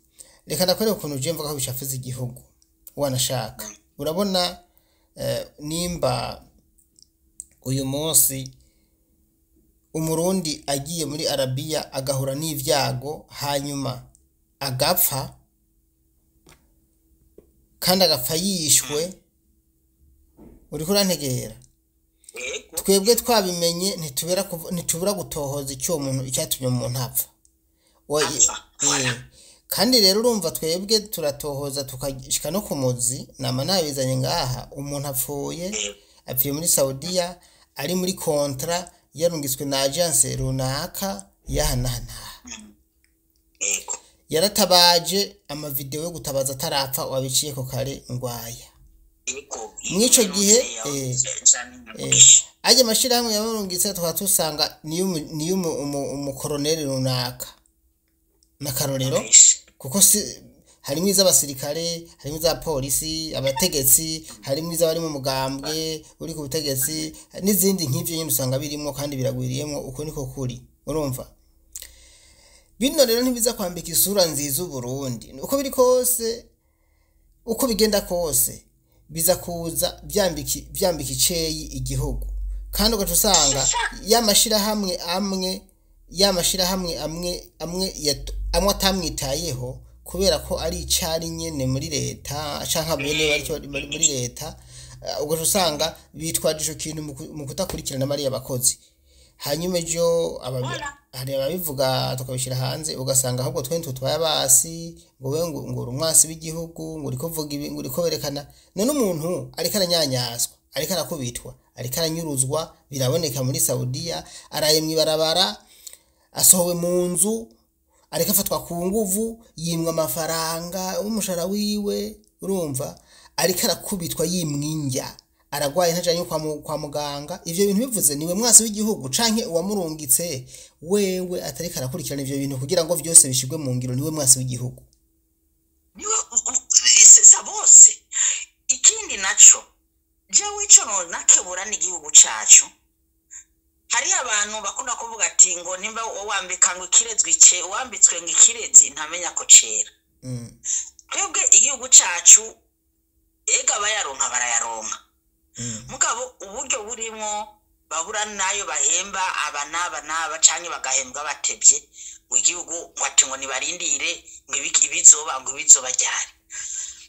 Reka ndakwereka ukuntu je mvuga ko bicafuza igihugu. Wanashaka urabona, nimba uyu munsi umurundi agiye muri Arabiya agahura n'ivyago, hanyuma agapfa, kandi agapfa yishwe, uriko urantegera? Yego. Twebwe twabimenye, ntitubura gutohoza icyo uwo muntu, icyatumye umuntu apfa. Apfa, voilà. Kandi rero urumva twebwe turatohoza tukashika no ku muzi, nama nabizanye ngaha, umuntu apfuye. Apfiriye muri Saudiya ari muri contrat, yarungitswe na agence runaka yaha n'aha n'aha. Yaratabaje, amavideo yo gutabaza atarapfa wabiciyeko kare ngwaya. Mw'ico gihe, ajya amashirahamwe yamurungitse tukaba tusanga niyo umukoroneri runaka n'akarorero, kuko si harimo iz'abasirikare, harimo iz'abapolisi, abategetsi, harimo iz'abari mu mugambwe uri ku butegetsi n'izindi nk'ivyo nyene, usanga birimo kandi biragwiriyemwo. Uko niko kuri. Urumva, bino rero ntibiza kwambika isura nziza Uburundi. Uko biri kose, uko bigenda kose, biza kuza vyambika iceyi igihugu, kandi ugaca usanga ya mashirahamwe amwe, ya mashirahamwe amwe atamwitayeho kubera ko ari icari nyene muri leta canke bene bariko muri leta, ugaca usanga bitwaje ico kintu mu kudakurikirana bariya bakozi. Hanyuma ejo hari ababivuga tukabishyira hanze, ugasanga ahubwo twe ntitutwaye abasi, ngo we ngo uri umwasi w'igihugu, ngo uriko uvuga ibi, ngo uriko werekana. None umuntu ariko aranyanyaswa, ariko arakubitwa, ariko aranyuruzwa, biraboneka muri Saudiya, araye mw'ibarabara, asohowe mu nzu, ariko afatwa ku nguvu, yimwa amafaranga w'umushahara wiwe, urumva, ariko arakubitwa, yimwa indya, aragwaye, ntajanye kwa muganga. Ivyo bintu bivuze niwe mwasi w'igihugu, canke uwamurungitse wewe atariko arakurikirana ivyo bintu kugira ngo vyose bishirwe mu ngiro, niwe mwasi w'igihugu? Niwe sa bose. Ikindi naco, jewe ico nakebura n'igihugu cacu, hariyo abantu bakunda kuvuga ati ngo nimba wambika ngo ikirezwi ce wambitswe ngo ikirezi ntamenya ko cera. Twebwe igihugu cacu, ega abayaronka barayaronka, mugabo uburyo burimwo babura nayo bahemba aba n'aba n'aba, canke bagahembwa batevye, ngo igihugu ngo ati ngo nibarindire ngo ibizoba, ngo ibizoba ryari?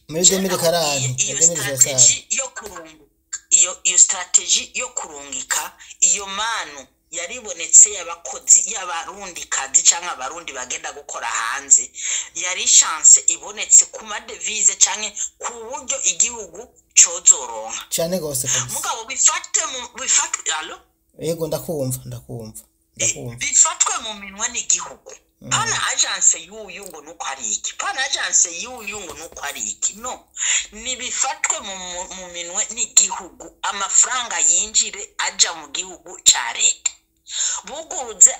Muri 2040. Iyo ya 2060. Stratégie yo kurunga iyo stratégie yo kurungika iyo manu yaribonetse y'abakozi y'abarundikazi canke abarundi bagenda gukora hanze, yari chance ibonetse ku madevize canke ku buryo igihugu cozoronka. Cane gose kabisa. Mugabo bifatwe mu bifatwe, allo? Yego, ndakumva, ndakumva, ndakumva. Bifatwe mu minwe n'igihugu, pana agence y'uyu ngo nuko ari iki, pana agence y'uyu ngo nuko ari iki. No nibifatwe mu minwe n'igihugu, amafaranga yinjire aja mu gihugu ca leta, buguruze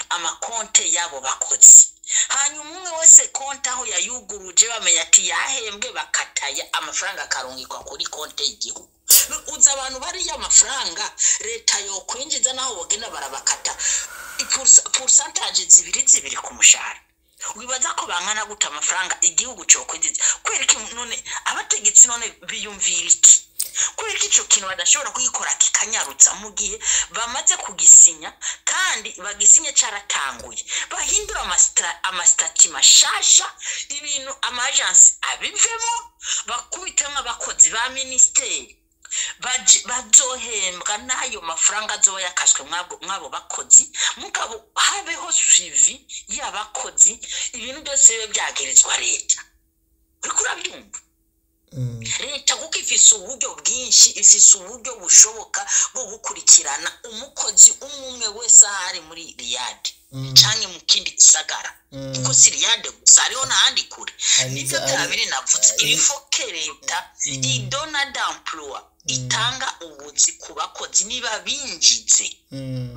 amakonte y'abo bakozi, hanyuma umwe wese konti aho yayuguruje bamenya ati yahembwe, bakataya amafaranga akarungikwa kuri konte y'igihugu. Uzi abantu bariya amafaranga leta yokwinjiza naho bogenda barabakata pourcentage zibiri zibiri ku mushahara? Wibaza ko bangana gute amafaranga igihugu cokwinjiza? Kubera iki none abategetsi none biyumvira iki? Kubera ko ico kintu badashobora kugikora kikanyarutsa mu gihe bamaze kugisinya, kandi bagisinye caratanguye? Bahindura amastatuts mashasha, ibintu ama agence abivemo, bakubitemo abakozi ba minisiteri bazohembwa n'ayo mafaranga azoba yakashwe mw'abo bakozi. Mugabo habeho suivi y'abakozi, ibintu byose bibe byagerezwa leta. Uriko urabyumva? Leta kuko ifise uburyo bwinshi, ifise uburyo bushoboka bwo gukurikirana umukozi umwe umwe wese ahari muri Riyadi canke mu kindi gisagara, kuko si Riyadi gusa, hariho n'ahandi kure. Nivyo bya biri navuze, il faut que leta idonna d'emploi, itanga ubuzi ku bakozi. Niba binjize,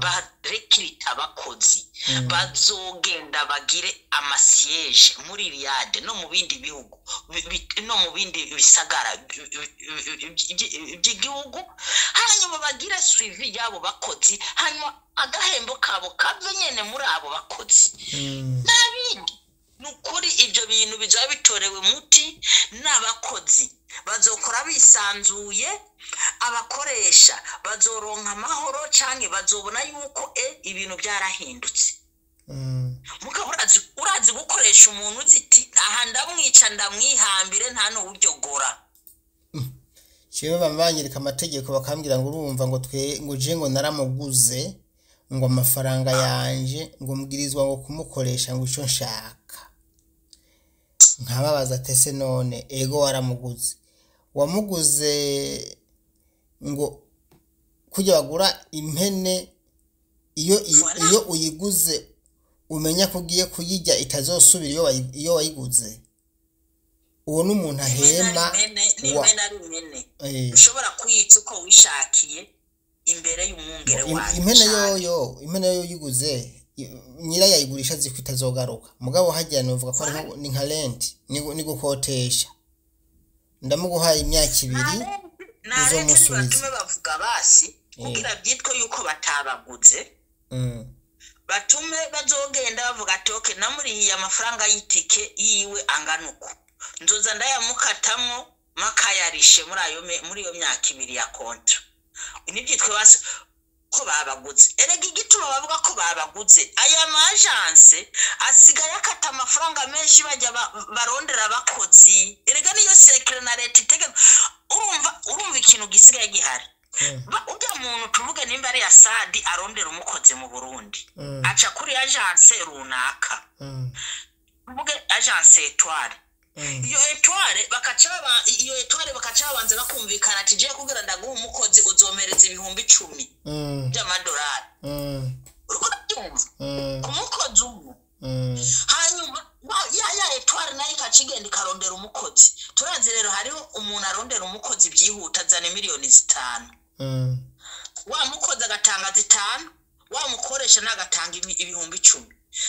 barekirita abakozi, bazogenda bagire amasiège muri Riyadi no mu bindi bihugu no mu bindi bisagara by'igihugu, hanyuma bagire suivi y'abo bakozi, hanyuma agahembo kabo kave nyene muri abo bakozi. Nta bindi, ni ukuri ibyo bintu bizaba bitorewe umuti n'abakozi bazokora bisanzuye, abakoresha bazoronka amahoro canke bazobona yuko ibintu byarahindutse. Mugabo urazi gukoresha umuntu uzi iti aha ndamwica ndamwihambire, nta n'uwuryogora. Jewe bama banyereka amategeko, bakambwira ngo urumva ngo twe ngo je ngo naramuguze ngo amafaranga yanje, ngo mbwirizwa ngo kumukoresha ngo ico nshaka. Nkababaza tese none ego waramuguze, wamuguze ngo Kujya bagura impene, iyo Voilà. iyo uyiguze umenya ko ugiye kuyirya, itazosubira iyo wayiguze. Uwo ni umuntu ahema. Impene n'impene ari impene, ushobora kuyica uko wishakiye imbere y'umwungere wayo. Impene Cane. Yoyo impene yoyo uyiguze, nyirayo ayigurisha azi ko itazogaruka. Mugabo hajya novuga ko ari ni nka rent, ni gukotesha. Ndamuguhaye imyaka 2, Nareke. uzomusubiza. Ntibatume bavuga basi kugira byitwe yuko batabaguze. Batume bazogenda bavuga ati: "Okay, namurihiye amafaranga y'itike yiwe angana uku, nzoza ndayamukatamwo makayarishe muri iyo myaka 2 ya contrat." Ntibyitwe basi ko babaguze. Erega igituma bavuga ko babaguze, aya ma agence asigaye akata amafaranga menshi bajya barondera abakozi. Erega niyo secret na leta itegeka. Urumva ikintu gisigaye gihari. Urya muntu, tuvuge nimba ari Asadi arondera umukozi mu Burundi, aca kuri agence runaka, tuvuge agence Etoile. Iyo Etoile bakaca iyo Etoile bakaca babanza bakumvikana ati: "Jewe kugira ndaguha umukozi uzomereza 10,000 by'amadolari." Uriko urabyumva? Ku mukozi umwe. Hanyuma ya Etoile nayo ikaca igenda ikarondera umukozi. Turazi rero hariho umuntu arondera umukozi byihuta, azana miliyoni 5, wa mukozi agatanga 5, wa mukoresha nagatanga 10,000.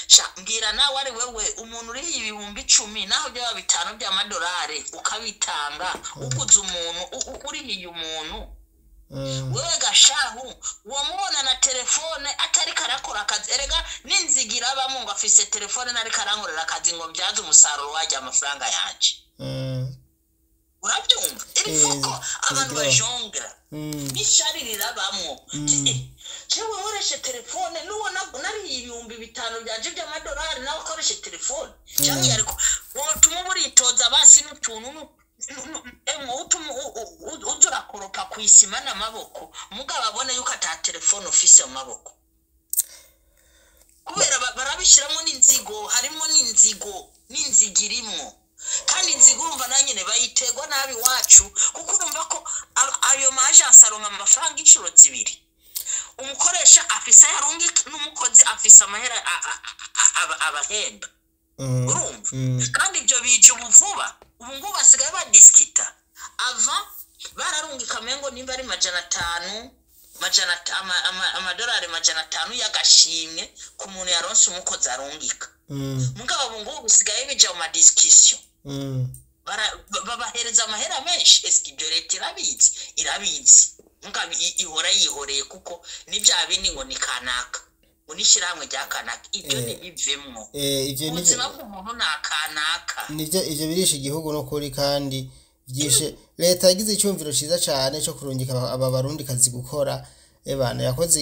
Sha mbwira nawe, ari wewe, umuntu uriho 10,000, naho byaba 5 by'amadolari, ukabitanga uguze umuntu, urihiye umuntu. Wewe gashahu wamubona na telefone atariko arakora akazi. Erega n'inzigira abamo ngo afise telefone nariko arankorera akazi ngo mbyaze umusaruro wajya amafaranga yanje. Urabyumva? Iri fuko abantu inzigira. Bajongera n'ishari rirabamwo. Jewe nkoreshe telefone nubona nariye 5,000 byanje by'amadolari, nawe akoreshe telefone cyangwa yariko wotuma uba uritoza basi n'utuntu emwe utuma uza urakoropa ku isima n'amaboko, mugabo abone yuko ata telefone ufise mu maboko, kubera barabishyiramo n'inzigo. Harimo n'inzigo, n'inzigo irimwo. Kandi inzigo urumva na nyine bayitegwa nabi iwacu, kuko urumva ko ayo ma agence aronka amafaranga inshuro zibiri: umukoresha afise ayo arungika, n'umukozi afise amahera abahemba. Urumva? Kandi ibyo bije ubu vuba. Ubu ngubu basigaye badisikita. Ava bararungika mengo nimba ari 500, amadolari 500 y'agashimwe ku muntu yaronse umukozi arungika. Mugabo ubu ngubu bisigaye bija mu ma discussion. Babahereza amahera menshi. Eske ibyo leta irabizi? Irabizi, mugabo ihora yihoreye, kuko ni bya bindi ngo ni kanaka, ngo n'ishyirahamwe rya kanaka. Ibyo ntibivemwo. Ivyo nivyo. Ubuzima bw'umuntu ni akanaka. Nivyo, ivyo birisha igihugu n'ukuri, kandi vyishe. Leta yagize icyumviro ciza cane co kurungika aba barundi kazi gukora. Ebana yakoze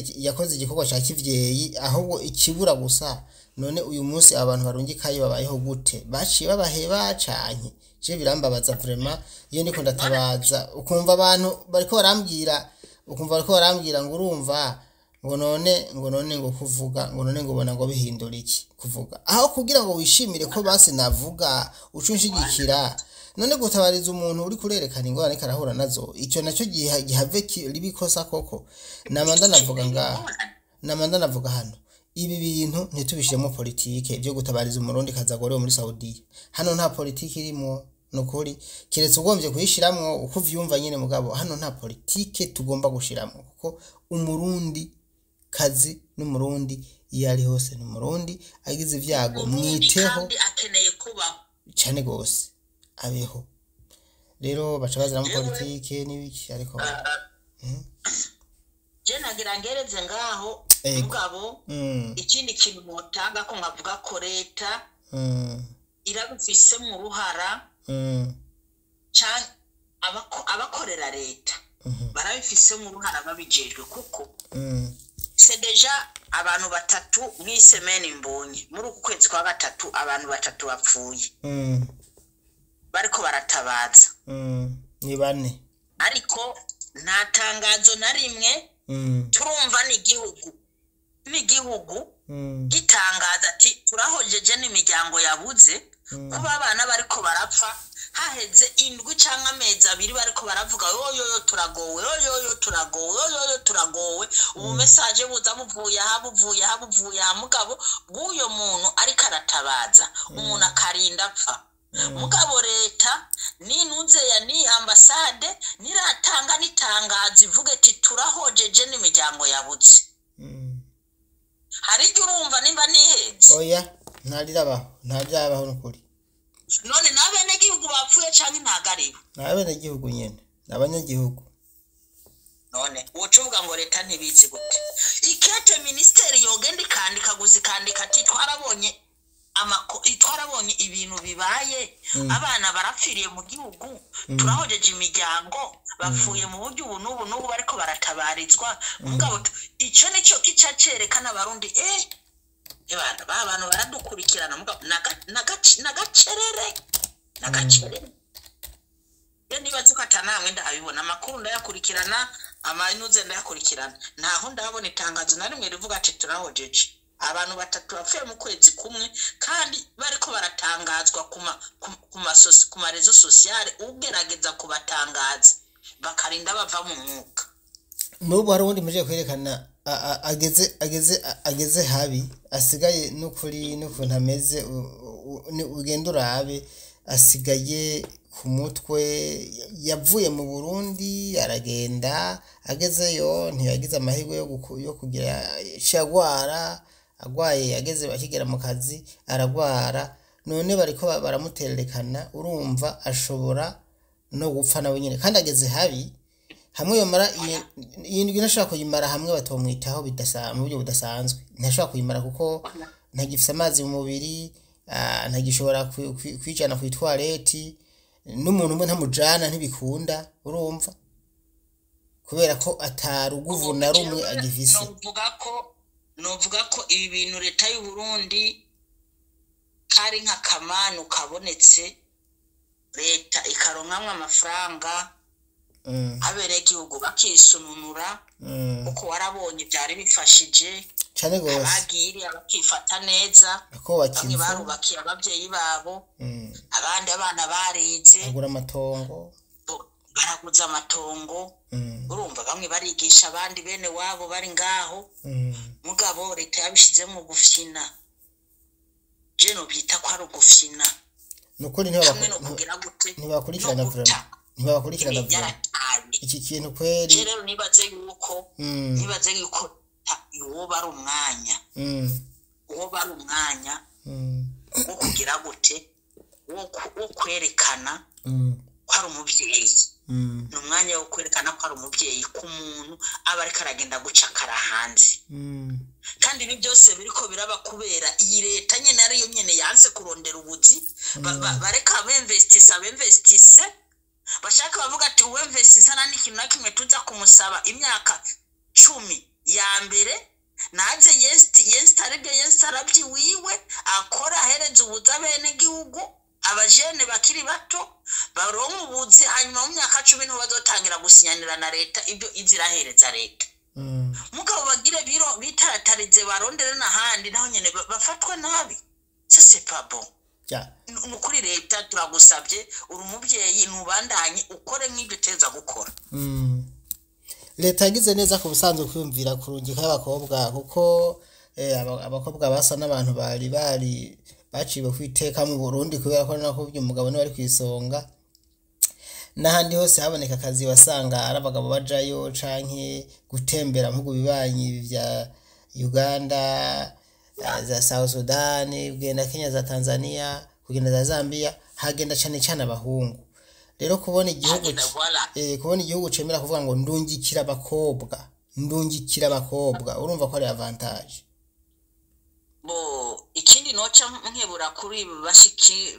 igikorwa ca kivyeyi. Ahubwo ikibura gusa, none uyu munsi abantu barungikayo babayeho gute? Baciye babaheba canke? Je birambabaza vraiment iyo ndiko ndatabaza, ukumva abantu bariko barambwira, ukumva bariko barambwira ngo urumva ngo none, ngo none ngo kuvuga, ngo none ngo ubona ngo bihindura iki kuvuga, aho kugira ngo wishimire ko basi navuga uca unshigikira. None gutabariza umuntu uri kurerekana ingorane ariko arahura nazo, icyo nacyo gihave riba ikosa koko? Nama ndanavuga ngaha, nama ndanavuga hano, ibi bintu ntitubishiremo politike. Byo gutabariza umurundi kazi agorewe muri Saudiya, hano nta politike irimwo nukuri, keretse ugombye kuyishiramwo uko uvyumva nyene. Mugabo hano nta politike tugomba gushiramwo, kuko umurundi kazi n'umurundi, iyo ari hose ni umurundi agize ibyago. Umurundi. Mwiteho. Kandi akeneye kubaho. Cane gose, abeho. Rero baca bazanamo politike n'ibiki, ariko Je nagira ngereze ngaho. Ego. Mugabo ikindi kintu notanga ko nkavuga ko leta irabifisemo uruhara, abakorera leta barabifisemo uruhara babijejwe, kuko c'est déjà abantu batatu mw'i semaine mbonye muri uku kwezi kwa gatatu, abantu batatu bapfuye bariko baratabaza. Ni bane. Ariko nta tangazo na rimwe turumva n'igihugu gitangaza ati: "Turahojeje n'imiryango yabuze." Kuba abana bariko barapfa. Haheze indwi canke amezi 2 bariko baravuga: "Yoyoyo, turagowe, yoyoyo, turagowe, yoyoyo, turagowe." Ubu message buza buvuye aha, buvuye aha, buvuye aha, mugabo bw'uyo muntu ariko aratabaza, umuntu akarinda apfa. Mugabo leta ninunzeya ni ambasade niratanga n'itangazo ivuge ati: "Turahojeje n'imiryango yabuze." Hari igihe urumva nimba nihenze? Oya, ntarirabaho, ntarirabaho nukuri. None n'abenegihugu bapfuye canke ntago aribo? Ni abenegihugu nyene, ni abanyagihugu. None woca uvuga ngo leta ntibizi gute? Ikete minisiteri yogenda ikandika gusa, ikandika ati: "Twarabonye ibintu bibaye, abana barapfiriye mu gihugu, turahojeje imiryango bapfuye mu buryo ubu n'ubu n'ubu, bariko baratabarizwa." Mugabo ico nico kica cerekana Abarundi, ebana ba bantu baradukurikirana. Mugabo nagacerere, nagacerere. Iyo nibaze ko atanamwe ndabibona, amakuru ndayakurikirana, amanuze ndayakurikirana, ntaho ndabona itangazo na rimwe rivuga ati: "Turahojeje abantu batatu bapfuye mu kwezi kumwe", kandi bariko baratangazwa ku ma réseaux sociaux, ugerageza kubatangaza bakarinda bava mu mwuka. N'ubu hari uwundi muje kwerekana ageze habi, asigaye n'ukuri n'ukuntu ameze, ugenda urabe, asigaye ku mutwe. Yavuye mu Burundi aragenda, agezeyo ntiyagize amahirwe yo kugira yaciye agwara. Agwaye, ageze akigera mu kazi aragwara, none bariko baramutererekana. Urumva ashobora no gupfa nawe nyene, kandi ageze habi. Hamwe yomara iyi ndwi ntashobora kuyimara hamwe batomwitaho mu buryo budasanzwe, ntashobora kuyimara kuko ntagifise amazi mu mubiri, ntagishobora kwijana kw'itwareti, n'umuntu umwe ntamujana, ntibikunda. Urumva, kubera ko ataruguvu na rumwe agifise. Novuga ko ibi bintu leta y'u Burundi kari nk'akamanu kabonetse, leta ikaronkamwo amafaranga, abenegihugu bakisununura, kuko warabonye byari bifashije Cane gose. abagiye iriya bakifata neza. Bakubaka Bamwe inzu. barubakiye ababyeyi babo, abandi abana barize. Agura amatongo. Baraguza amatongo. Urumva, bamwe barigisha abandi bene wabo bari ngaho. Mugabo leta yabishizemo gufyina, je nobyita ko ari ugufyina. Nukuri. Hamwe no kugira gute? Ntibakurikirana. No guta. Vraiment, ntibakurikirana vraiment. Yarataye. Iki kintu kweri. Je rero nibaze yuko uwoba ari umwanya, uwoba ari umwanya wo kugira gute, wo kwerekana ko ari umubyeyi, ni umwanya wo kwerekana ko ari umubyeyi ku muntu aba ariko aragenda gucakara hanze. Kandi ibi byose biriko biraba kubera iyi leta nyene, ariyo nyene yanse kurondera ubuzi. Bareka abemvestise bashaka, bavuga ati: "Uwemvestisa nta n'ikintu na kimwe tuza kumusaba imyaka 10 ya mbere, naze yensitare ibyo yensitara wiwe akora, ahereza ubuzi abenegihugu, abajene bakiri bato baronka ubuzi, hanyuma mu myaka 10 niho bazotangira gusinyanira na leta ibyo iza irahereza leta." Mugabo bagire biro bitaratarize, barondere n'ahandi, naho nyene bafatwe nabi. Ça, c'est pas bon. Ni ukuri, leta turagusabye, uri umubyeyi, ntubandanye ukore nk'ibyo uteza gukora. Leta yagize neza ku busanzwe kwiyumvira kurungika y'abakobwa, kuko abakobwa basa n'abantu bari baciwe kwiteka mu Burundi, kubera ko nako umugabo niwe ari kw'isonga. N'ahandi hose haboneka akazi wasanga ari abagabo bajayo, canke gutembera mu bihugu bibanyi vya Uganda, za South Sudan, kugenda Kenya, za Tanzania, kugenda za Zambia, hagenda cane cane abahungu. Rero kubona igihugu Hagenda, voilà. Kubona igihugu cemera kuvuga ngo ndungikira abakobwa, ndungikira abakobwa, urumva ko ari avantage. Bo ikindi noca nkebura kuri bashiki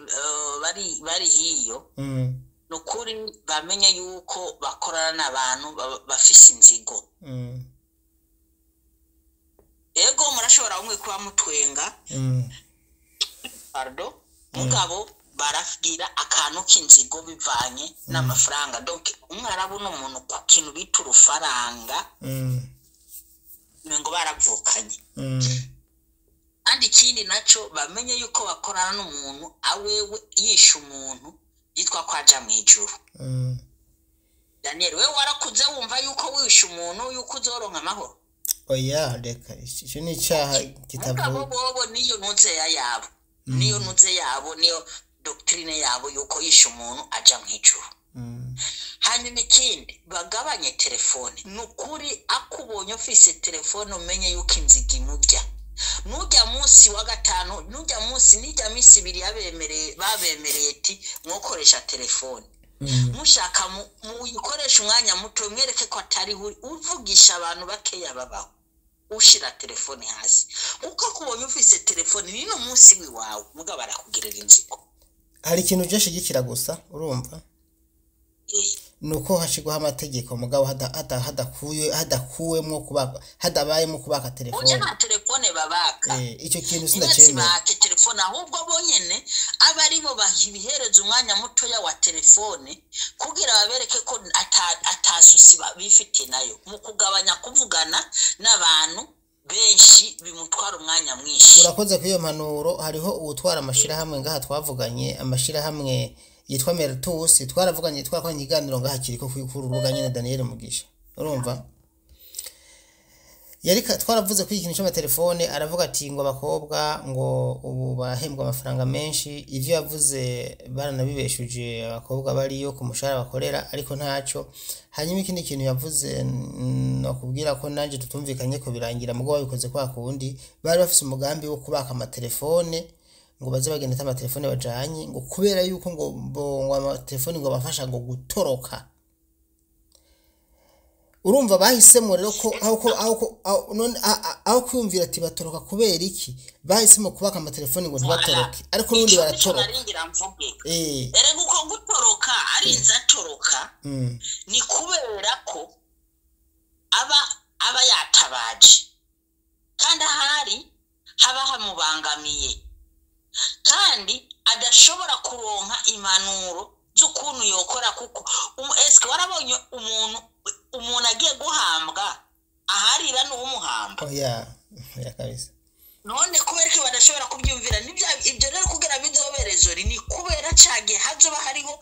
bari hiyo, ni ukuri bamenye yuko bakorana n'abantu bafise inzigo. Ego, murashobora bamwe kuba mutwenga, pardon, mugabo baragira akantu k'inzigo bivanye n'amafaranga. Donc umwarabu ni umuntu ku kintu bita urufaranga, ngo baravukanye. Kandi ikindi naco, bamenye yuko bakorana n'umuntu awewe yishe umuntu. Yitwa ko aja mu ijuru. Daniel, we warakuze wumva yuko wishe umuntu yuko uzoronka amahoro? Oya, reka, icyo ni icyaha Mugabo kitavuga. bobo niyo ntuzeya yabo, niyo ntuze yabo, niyo doctrine yabo yuko yishe umuntu aja mu ijuru. Hanyuma ikindi, bagabanye telefone. Ni ukuri, akubonye ufise telefone, umenye yuko inziga imurya. Nujya munsi wa gatanu, nujya munsi nijya minsi 2 yabemereye, babemereye ati mwokoresha telefone, mushaka muyikoreshe umwanya muto, mwereke ko atari uri uvugisha abantu bakeya babaho. Ushira telefone hasi, kuko akubonye ufise telefone ni no munsi wiwawe, mugabo arakugirira inzigo. Hari ikintu uje shigikira gusa, urumva, ni uko hashyirwaho amategeko, mugabo hadakuwemwo kubaka, hadabayemo kubaka Uje telefone. Nta telefone babaka. Icyo kintu sindacemera. Ntibake telefone, ahubwo bonyene aba aribo babihereza umwanya mutoya wa telefone kugira babereke ko atasusi bifitiye nayo mu kugabanya kuvugana n'abantu benshi bimutwara umwanya mwinshi. Urakoze kuri iyo mpanuro. Hariho uwutwara amashyirahamwe ngaha twavuganye, amashyirahamwe yitwa Meritus, twaravuganye, twakoranye ikiganiro ngaha kiriko kuri urubuga nyene Daniel Mugisha, urumva, yarika twaravuze kuri ikintu cy'amatelefone, aravuga ati ngo abakobwa ngo ubu barahembwa amafaranga menshi. Ivyo yavuze baranabibeshuje abakobwa bariyo ku mushahara bakorera, ariko ntaco. Hanyuma ikindi kintu yavuze, nokubwira ko nanje tutumvikanye ko birangira, mugo babikoze kwa kundi bari bafise umugambi wo kubaka amatelefone, ngo baze bagenda ata amatelefone bajanye, ngo kubera yuko ngo amatelefone ngo abafasha ngo gutoroka. Urumva, bahisemo rero ko aho none aho kwiyumvira ati batoroka kubera iki, bahisemo kubaka amatelefone ngo ntibatoroke, ariko n'ubundi Ico nico baratoroka. Naringira mvuge. Erega uko gutoroka arinze atoroka, ni kubera ko aba yatabaje, kandi ahari haba hamubangamiye, kandi adashobora kuronka impanuro z'ukuntu yokora, kuko eske warabonye umuntu agiye guhambwa aharira n'uwumuhamba? Oya, oya kabisa. None kubera ko badashobora kubyumvira nibyo, ibyo rero kugira bizoberezori ni kubera ca gihe hazoba hariho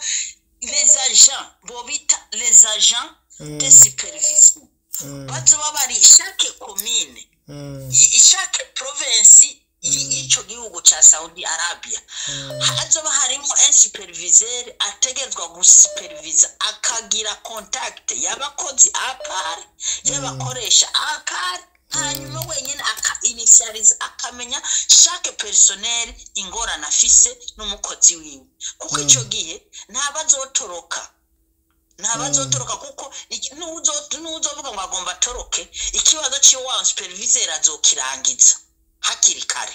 les agents, bo bita les agents de supervision, bazoba bari chaque commune, chaque province y'ico gihugu ca Saudi Arabia, hazoba harimo un superviseur ategerezwa gusupervisa, akagira contact y'abakozi à part, y'abakoresha à part, hanyuma wenyine aka initializa, akamenya chaque personnel ingorane afise n'umukozi wiwe, kuko ico gihe ntabazotoroka, ntabazotoroka, kuko n'uzovuga ngo agomba atoroke, ikibazo ciwe wa superviseur azokirangiza hakiri kare.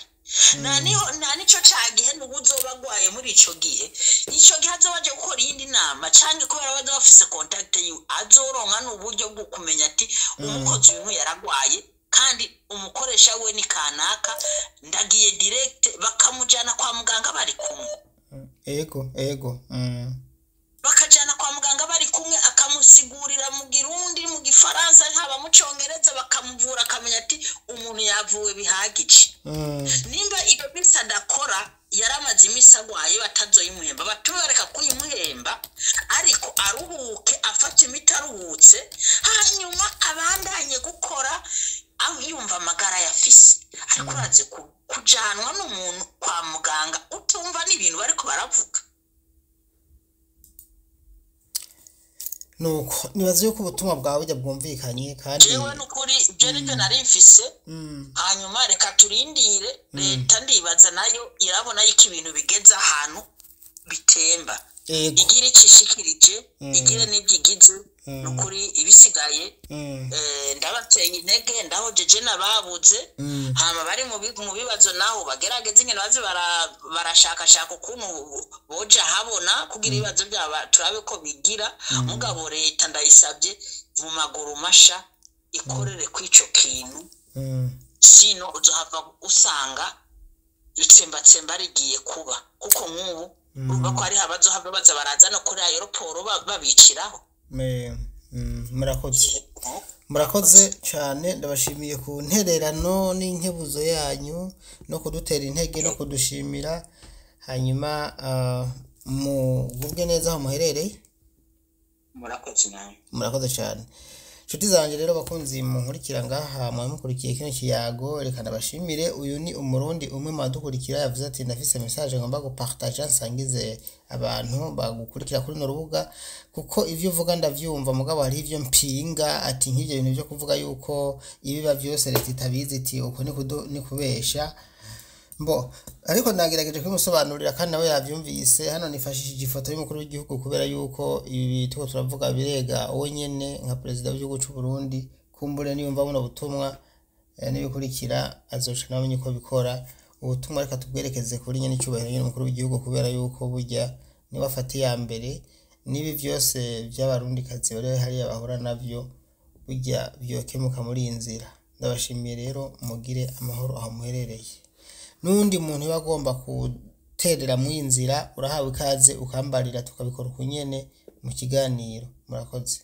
Nta niho nta nico ca gihe n'ubu uzoba agwaye muri ico gihe, ico gihe azoba aje gukora iyindi nama, canke kubera bazoba bafise contact yiwe, azoronka n'uburyo bwo kumenya ati umukozi uyu yaragwaye kandi umukoresha we ni kanaka, ndagiye direct, bakamujana kwa muganga bari kumwe. Ego. Bakajana kwa muganga bari kumwe, akamusigurira mu Girundi, mu Gifaransa, haba mu Congereza, bakamuvura, akamenya ati umuntu yavuwe bihagije. Nimba iyo minsi adakora, yaramaze iminsi agwaye, batazoyimuhemba, batume bareka kuyimuhemba, ariko aruhuke, afate imiti aruhutse, hanyuma abandanye gukora yumva amagara yafise. Ariko urazi kujanwa n'umuntu kwa muganga utumva n'ibintu bariko baravuga? Nuko nibaza yuko ubutumwa bwawe burya bwumvikanye kandi. Jewe nukuri ibyo nibyo nari mfise. Hanyuma reka turindire leta, ndibaza nayo irabona yuko ibintu bigeze ahantu bitemba, igira icishikirije, igire n'ibyo igize. Nukuri ibisigaye, ndabateye intege, ndahojeje n'ababuze. Hama bari mu bibazo naho bagerageze ingene baze barashakashaka ukuntu boja habona kugira ibibazo byabo turabe ko bigira. Mugabo leta ndayisabye mu maguru masha ikorere kw'ico kintu, sino uzohava usanga itsembatsemba rigiye kuba, kuko nk'ubu urumva ko hariho abazohava baza baraza no kuri aéroport babiciraho. Murakoze, murakoze cyane. Ndabashimiye ku ntererano n'inkebuzo yanyu no kudutera intege no kudushimira. Hanyuma Mugubwe neza aho muherereye. Murakoze nawe. Murakoze cyane, nshuti zanjye. Rero bakunzi munkurikira ngaha, mwaba mukurikiye kino kiyago, reka ndabashimire. Uyu ni Umurundi umwe mu badukurikira, yavuze ati: "Ndafise message ngomba gupartager, nsangize abantu bagukurikira kuri runo rubuga, kuko ivyo uvuga ndavyumva, mugabo hari ivyo mpinga." Ati nk'ivyo bintu byo kuvuga yuko ibiba vyose leta itabizi, iti uko ni kubesha. Mbo ariko nagerageje kubimusobanurira kandi nawe yavyumvise. Hano nifashishije ifoto y'umukuru w'igihugu kubera yuko ibi turiko turavuga birega uwo nyene nka perezida w'igihugu c'u Burundi. Kumbure niyumva buno butumwa n'ibikurikira, azoca nawe amenye uko bikora. Ubutumwa reka tubwerekeze kuri nyene icyubahiro nyene umukuru w'igihugu, kubera yuko burya niwe afata iya mbere n'ibi vyose vy'Abarundikazi bari hariya bahura navyo, burya vyokemuka muri iyi nzira. Ndabashimiye rero, mugire amahoro aho muherereye. N'uwundi muntu yoba agomba guterera muri iyi nzira, urahawe ikaze, ukambarira tukabikora uko nyene mu kiganiro. Murakoze.